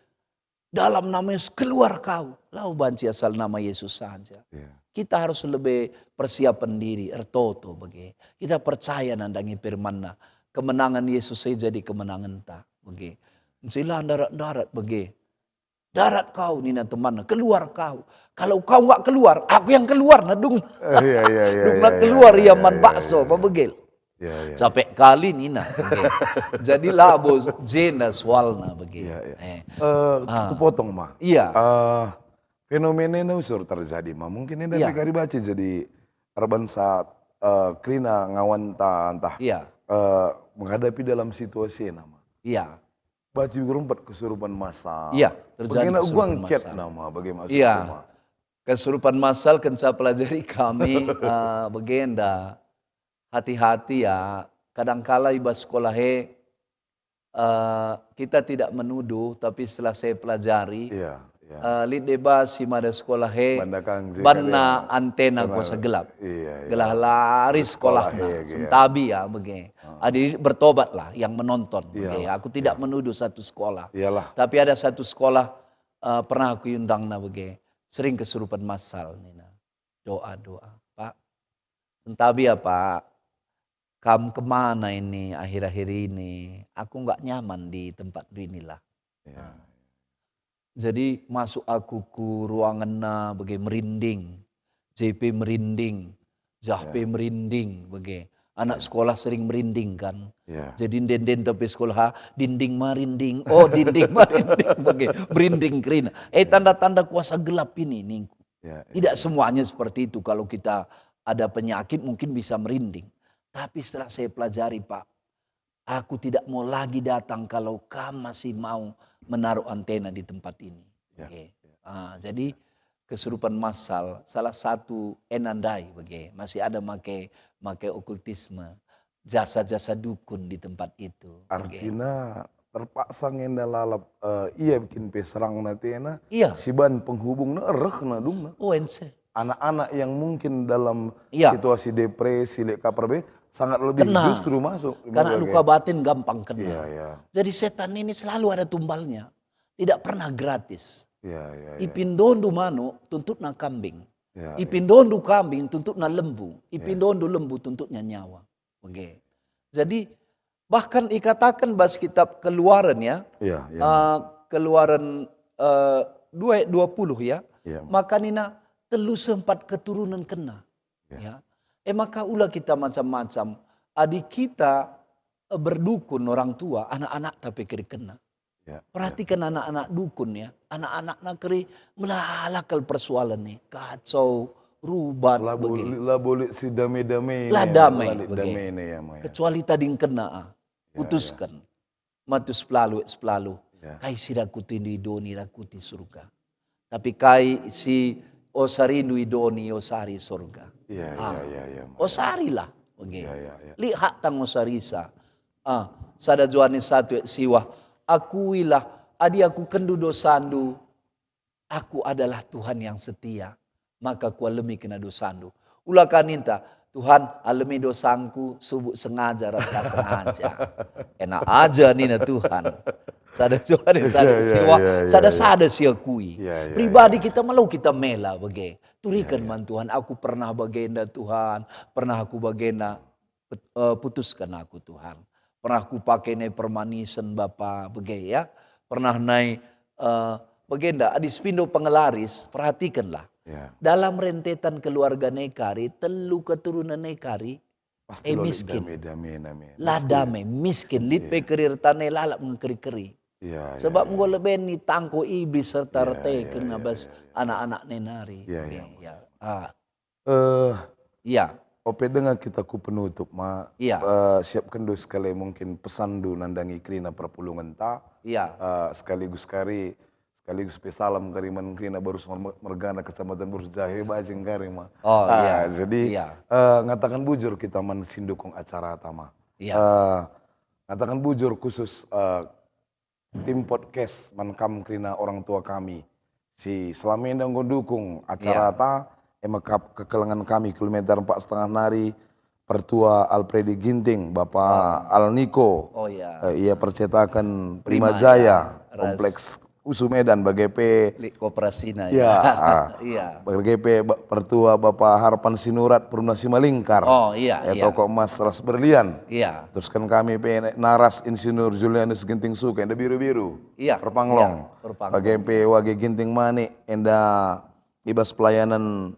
dalam nama Yesus, keluar kau. Lau banci asal nama Yesus saja. Iya. Kita harus lebih persiapan diri, ertoto bage. Kita percaya nandangi firman-Na. Kemenangan Yesus saja jadi kemenangenta bage. Ncila ndarat-ndarat bage. Darat kau, nina temanna, keluar kau. Kalau kau nggak keluar, aku yang keluar, nah dung. Eh, iya, iya, iya, Dung iya, nak iya, keluar iya, ia iya, man iya, bakso, iya. apa begel. Ya, ya. Capek kali nina. Oke. Jadi labo jenda soalna bage. Ya, ya. Eh. Eh, Ah. Kupotong ma. Iya. Eh, fenomena enda usur terjadi ma. Mungkin enda Iya. pe kari baca jadi erban saat, eh, kerina ngawanta ntah, Iya. eh, menghadapi dalam situasi ena ma. Iya. Baca guru empat kesurupan massal. Iya, terjadi Bagaimana kesurupan uang ket massal. nama, bagaimana Iya. ma? Kesurupan massal kenca pelajari kami, eh, bagenda. Hati-hati ya, kadangkala i bas sekolah e, eh, kita tidak menuduh, tapi setelah saya pelajari, Iya, iya. eh, lit deba si mada sekolah e, Banda kang je banna kadena antena kena kuasa gelap. Iya, iya. Gelah lari Sekolah sekolahna, e, iya. sentabi ya, bage. Heeh. Adi bertobatlah yang menonton, Iya, bage. Aku tidak iya. menuduh satu sekolah. Iyalah. Tapi ada satu sekolah, eh, pernah aku iundangna, bage. Sering kesurupan massal, nina. Doa, doa. Pak, sentabi ya, Pak. Kam kemana ini akhir-akhir ini? Aku nggak nyaman di tempat inilah. Ya. Nah. Jadi masuk aku ku ruanganna, bage, merinding. J P merinding, Jah Ya. pe merinding, bage. Anak Ya. sekolah sering merinding kan. Ya. Jadi nden-nden tapi sekolah, ha, dinding marinding, oh, dinding marinding, bage. Merinding kerina. Eh, Ya. tanda-tanda kuasa gelap ini, ningku. Ya, ya, Tidak ya. semuanya seperti itu. Kalau kita ada penyakit mungkin bisa merinding. Tapi setelah saya pelajari, Pak, aku tidak mau lagi datang kalau kam masih mau menaruh antena di tempat ini. Ya, Oke. ya. Ah, jadi kesurupan massal salah satu ena ndai bage. Masih ada make, make okultisme, jasa-jasa dukun di tempat itu. Bage. Artina terpaksa ngenda lalap, eh, ia bikin pe serang na tena, Iya. si ban penghubungna erehna dungna. Oh, ense. Anak-anak yang mungkin dalam Iya. situasi depresi, lek kapar be, sangat lebih Kena. justru masuk. Karena Bage. luka batin gampang kena. Iya, iya. Jadi setan ini selalu ada tumbalnya. Tidak pernah gratis. Iya, iya, iya. Ipindondu manuk, tuntutna kambing. Iya, iya. Ipindondu kambing, tuntutna lembu. Iya. Ipindondu lembu, tuntutnya nyawa. Oke. Jadi, bahkan ikataken bas kitab Keluaran, ya, Iya, iya. eh, Keluaran, eh, dua ayat dua puluh, ya. Iya, Mak. Maka nina, telu sempat keturunan kena. Iya. Ya. Eh, maka ula kita macam-macam. Adi kita, eh, berdukun orang tua, anak-anak tapi keri kena. Ya, ya. Perhatikan anak-anak dukun, ya. Anak-anakna keri melala kal persoalan nih. Kacau, rubat, La bage. boli-, la boli si dame-dame La ini, dame, la lit bage. dame ini ya, Maya. Kecuali tading kena, ah. Ya, ya. Putusken. Matius sepuluh, sepuluh. Ya. Kai si rakuti di doni rakuti surga. Tapi kai si osarindu i doni osari surga. Ya, Ah. ya, ya, ya, Maya. Osarilah, bage. Ya, ya, ya. Lihat tang osarisa. Ah, sada Johanes satu ayat siwah. Akuilah, adi aku kendu dosandu, Aku adalah Tuhan yang setia, maka kualemi kena dosandu. Ula ka ninta, "Tuhan, alemi dosangku, subuk sengaja ras tak sengaja." Enak aja nina Tuhan. Sada Johanes sada Iya, iya, siwa, iya, iya, sada-sada iya. siakui. Iya, iya, Pribadi iya. kita malu kita mela bage. Turiken Iya, iya. man Tuhan, "Aku pernah bagenda, Tuhan. Pernah aku bagenda. Pet-, eh, putusken aku, Tuhan. Pernah kupake nai permanisen, Bapa," bage ya. Pernah nai, eh, bagenda, adi sipindo pengelaris, perhatikenlah. Iya. Dalam rentetan keluarga nai kari, telu keturunan nai kari, Pasti eh, lo lit miskin. dame-dame, dame. La Miskin. dame, miskin, lit pe Iya. keri ertane lalap nge keri-keri. Iya, iya, Sebab iya. enggo leben ni tangko iblis serta Iya, rete iya, kena iya, bas iya, iya. anak-anak nai nari. Iya, iya. Iya. Ah. Eh, Iya. ope denga kita ku penutup, Ma. Iya. Eh, siapkenndu sekali mungkin pesanndu nandangi kerina perpulungenta. Iya. Eh, sekaligus kari, sekaligus pe salam kari man kerina Barus Mer-, Mergana Kecamatan Barus Jahe Bajeng kari, Ma. Oh, Ah, iya. jadi, Iya. eh, ngataken bujur kita man si ndukung acarata, Ma. Iya. Eh, ngataken bujur khusus, eh, tim podcast man kam kerina orang tua kami si selama enda enggo ndukung Iya. acarata, e me kap kekelengen kami kilometer empat setengah nari, Pertua Alfredi Ginting, Bapa Oh. Al Niko. Oh, iya. Eh, ia percetakan Prima Prima Jaya, Jaya, ras Kompleks Usu Medan, bage pe Lik koperasina, Ya, ya. ah. Iya. Bage pe ba-, Pertua Bapa Harpan Sinurat, Perumna Simalingkar. Oh, iya, Eh, iya. Toko emas ras berlian. Iya. Terusken kami pe naras Insinyur Julianus Ginting Suka, enda biru-biru. Iya, Perpanglong. iya, Perpanglong. Bage pe Wage Ginting Manik, enda i bas pelayanan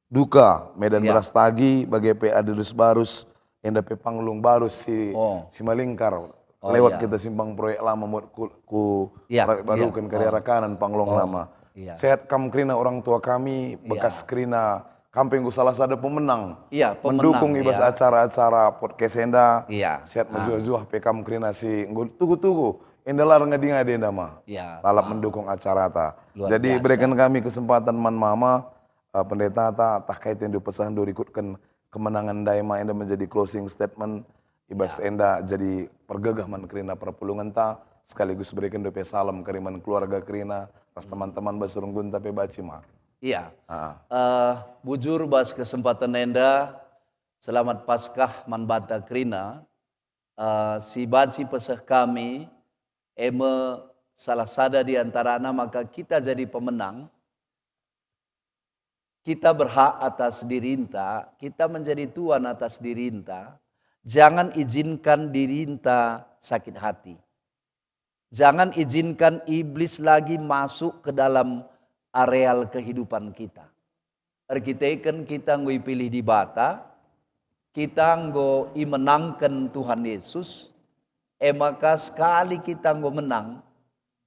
duka, Medan Iya. Beras Tagi, bage pe Adidus Barus, enda pe Panglung Barus si, Oh. Simalingkar. Oh, Lewat iya. kita simpang proyek lama mut ku, ku Iya, Proyek Baru iya. kan karya Oh. rakanan Panglong Oh, lama. iya. Sehat kam kerina orang tua kami, Iya. bekas kerina kam pe enggo salah sada pemenang. Iya, pemenang, Mendukung i bas iya. acara-acara podcast enda. Iya. Sehat Ah. mejuah-juah pe kam kerina si enggo tuhu-tuhu. Enda la ngadi-ngadi enda, Ma. Iya. Lalap Ah. mendukung acarata. Luar Jadi biasa. bereken kami kesempatan man Mama, eh, pendetata, tah kai tendu pesahndu rikutken kemenangan ndai, Ma, enda menjadi closing statement i bas Ya. enda jadi pergegeh man kerina perpulungenta, sekaligus bereken dope salam kari man keluarga kerina, ras teman-teman bas runggunta pe banci, Ma. Iya. Ah. Eh, bujur bas kesempatan enda, selamat Paskah man banta kerina. Eh, si banci peseh kami, e me salah sada di antarana maka kita jadi pemenang, kita berhak atas dirinta, kita menjadi tuan atas dirinta, jangan izinkan dirinta sakit hati. Jangan izinkan iblis lagi masuk ke dalam areal kehidupan kita. Erkiteken kita enggo ipilih Dibata, kita enggo imenangken Tuhan Yesus, e maka sekali kita enggo menang,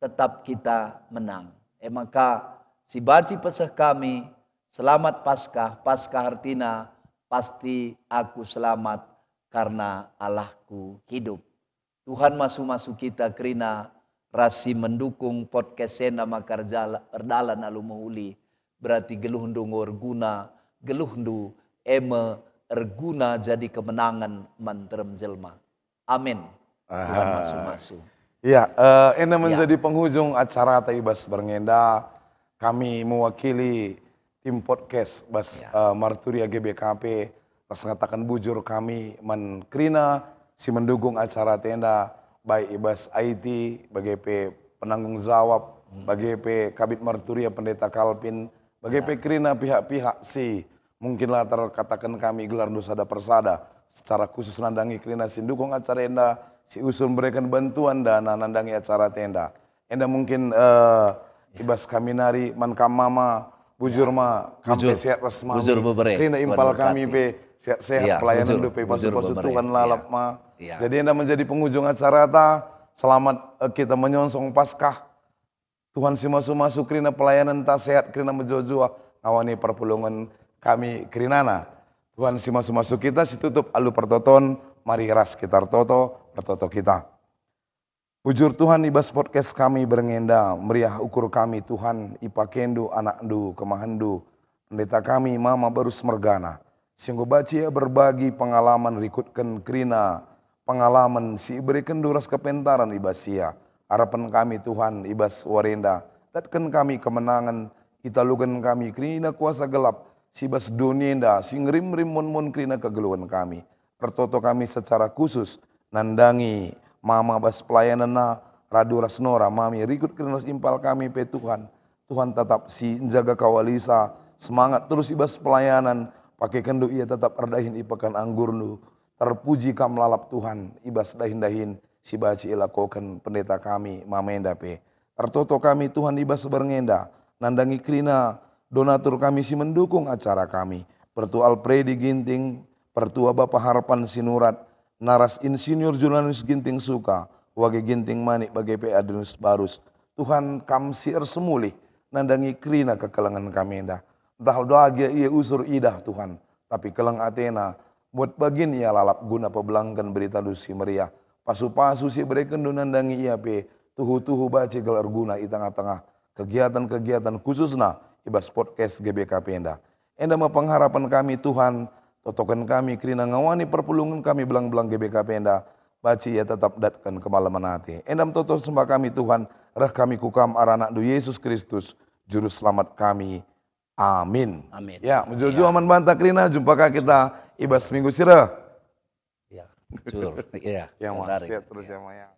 tetap kita menang. E maka si banci peseh kami, selamat Paskah, Paskah ertina pasti aku selamat karena Allahku hidup. Tuhan masu-masu kita kerina ras si mendukung podcast enda maka erjala-, erdalan alu mehuli. Berarti geluhndu enggo erguna, geluhndu e me erguna jadi kemenangan man nterem jelma. Amin. Tuhan Ah. masu-masu. Iya, eh, enda Ya. menjadi penghujung acarata i bas berngi enda. Kami mewakili tim podcast bas, Ya. eh, Marturia G B K P, ras ngataken bujur kami man kerina si mendukung acarata enda, baik i bas I T, bage pe penanggung jawab, Hmm. bage pe Kabid Marturia Pendeta Kalpin, bage Ya. pe kerina pihak-pihak si mungkin la terkataken kami gelarndu sada persada, secara khusus nandangi kerina si ndukung acara enda, si usul mereken bantuan dana nandangi acarata enda. Enda mungkin, eh, i bas kami nari man kam Mama, bujur Ya. Ma, kam Bujur. pe sehat ras mami. Bujur bebere. Kerina Tuhan impal kami berkati. pe sehat-sehat, Ya, pelayanan bujur. dope Bujur pasu-pasu bebere. Tuhan lalap Ya. Ma. Ya. Jadi enda menjadi penghujung acarata. Selamat, eh, kita menyongsong Paskah. Tuhan si masu-masu kerina pelayanenta, sehat kerina mejuah-juah ngawani perpulungen kami kerinana. Tuhan si masu-masu kita si tutup alu pertoton, mari ras kita ertoto, ertoto kita. Bujur Tuhan, i bas podcast kami berngi enda, meriah ukur kami Tuhan, ipakendu anakndu, kemahenndu, pendeta kami, Mama Barus Mergana, si enggo banci ia berbagi pengalaman rikutken kerina pengalaman si iberekenndu ras kepentaren i bas ia. Arepen kami, Tuhan, i bas wari enda, datken kami kemenangen, italuken kami kerina kuasa gelap, si bas doni enda, si ngerim-ngerim mon-mon kerina kegeluhen kami. Ertoto kami secara khusus nandangi mama bas pelayanenna, Radu ras Nora, mami rikut kerina ras impal kami pe Tuhan. Tuhan tetap si njaga kawalisa, semangat terus i bas pelayanan, pakekenndu ia tetap erdahin i pekan anggurndu. Terpuji kam lalap Tuhan, i bas dahin-dahin si banci ilakoken pendeta kami, mama enda pe. Ertoto kami Tuhan i bas berngi enda, nandangi kerina donatur kami si mendukung acara kami. Pertua Alpredi Ginting, Pertua Bapa Harpan Sinurat, naras Insinyur Julianus Ginting Suka, wage Ginting Manik bage pe Adrianus Barus. Tuhan, kam si ersemulih nandangi kerina kekelengen kami enda. Ntah la gia ia usur idah, Tuhan, tapi keleng atena, buat bagin ia lalap guna pebelangken beritaNdu si meriah. Pasu-pasu si berekenndu nandangi ia pe, tuhu-tuhu banci kal erguna i tengah-tengah kegiatan-kegiatan khususna i bas podcast G B K P enda. Enda me pengharapen kami, Tuhan, totoken kami kerina ngawani perpulungen kami belang-belang G B K P enda, banci ia tetap datken kemalemen ate. Enda me toto sembah kami, Tuhan, reh kami ku Kam arah AnakNdu Yesus Kristus, Juru Selamat kami. Amin. Amin. Ya, mejuah-juah man banta kerina, jumpa ka kita i bas minggu si reh. Ya, betul. Iya. Ya, Mas, menarik. Sehat terus ya, Mas, ya.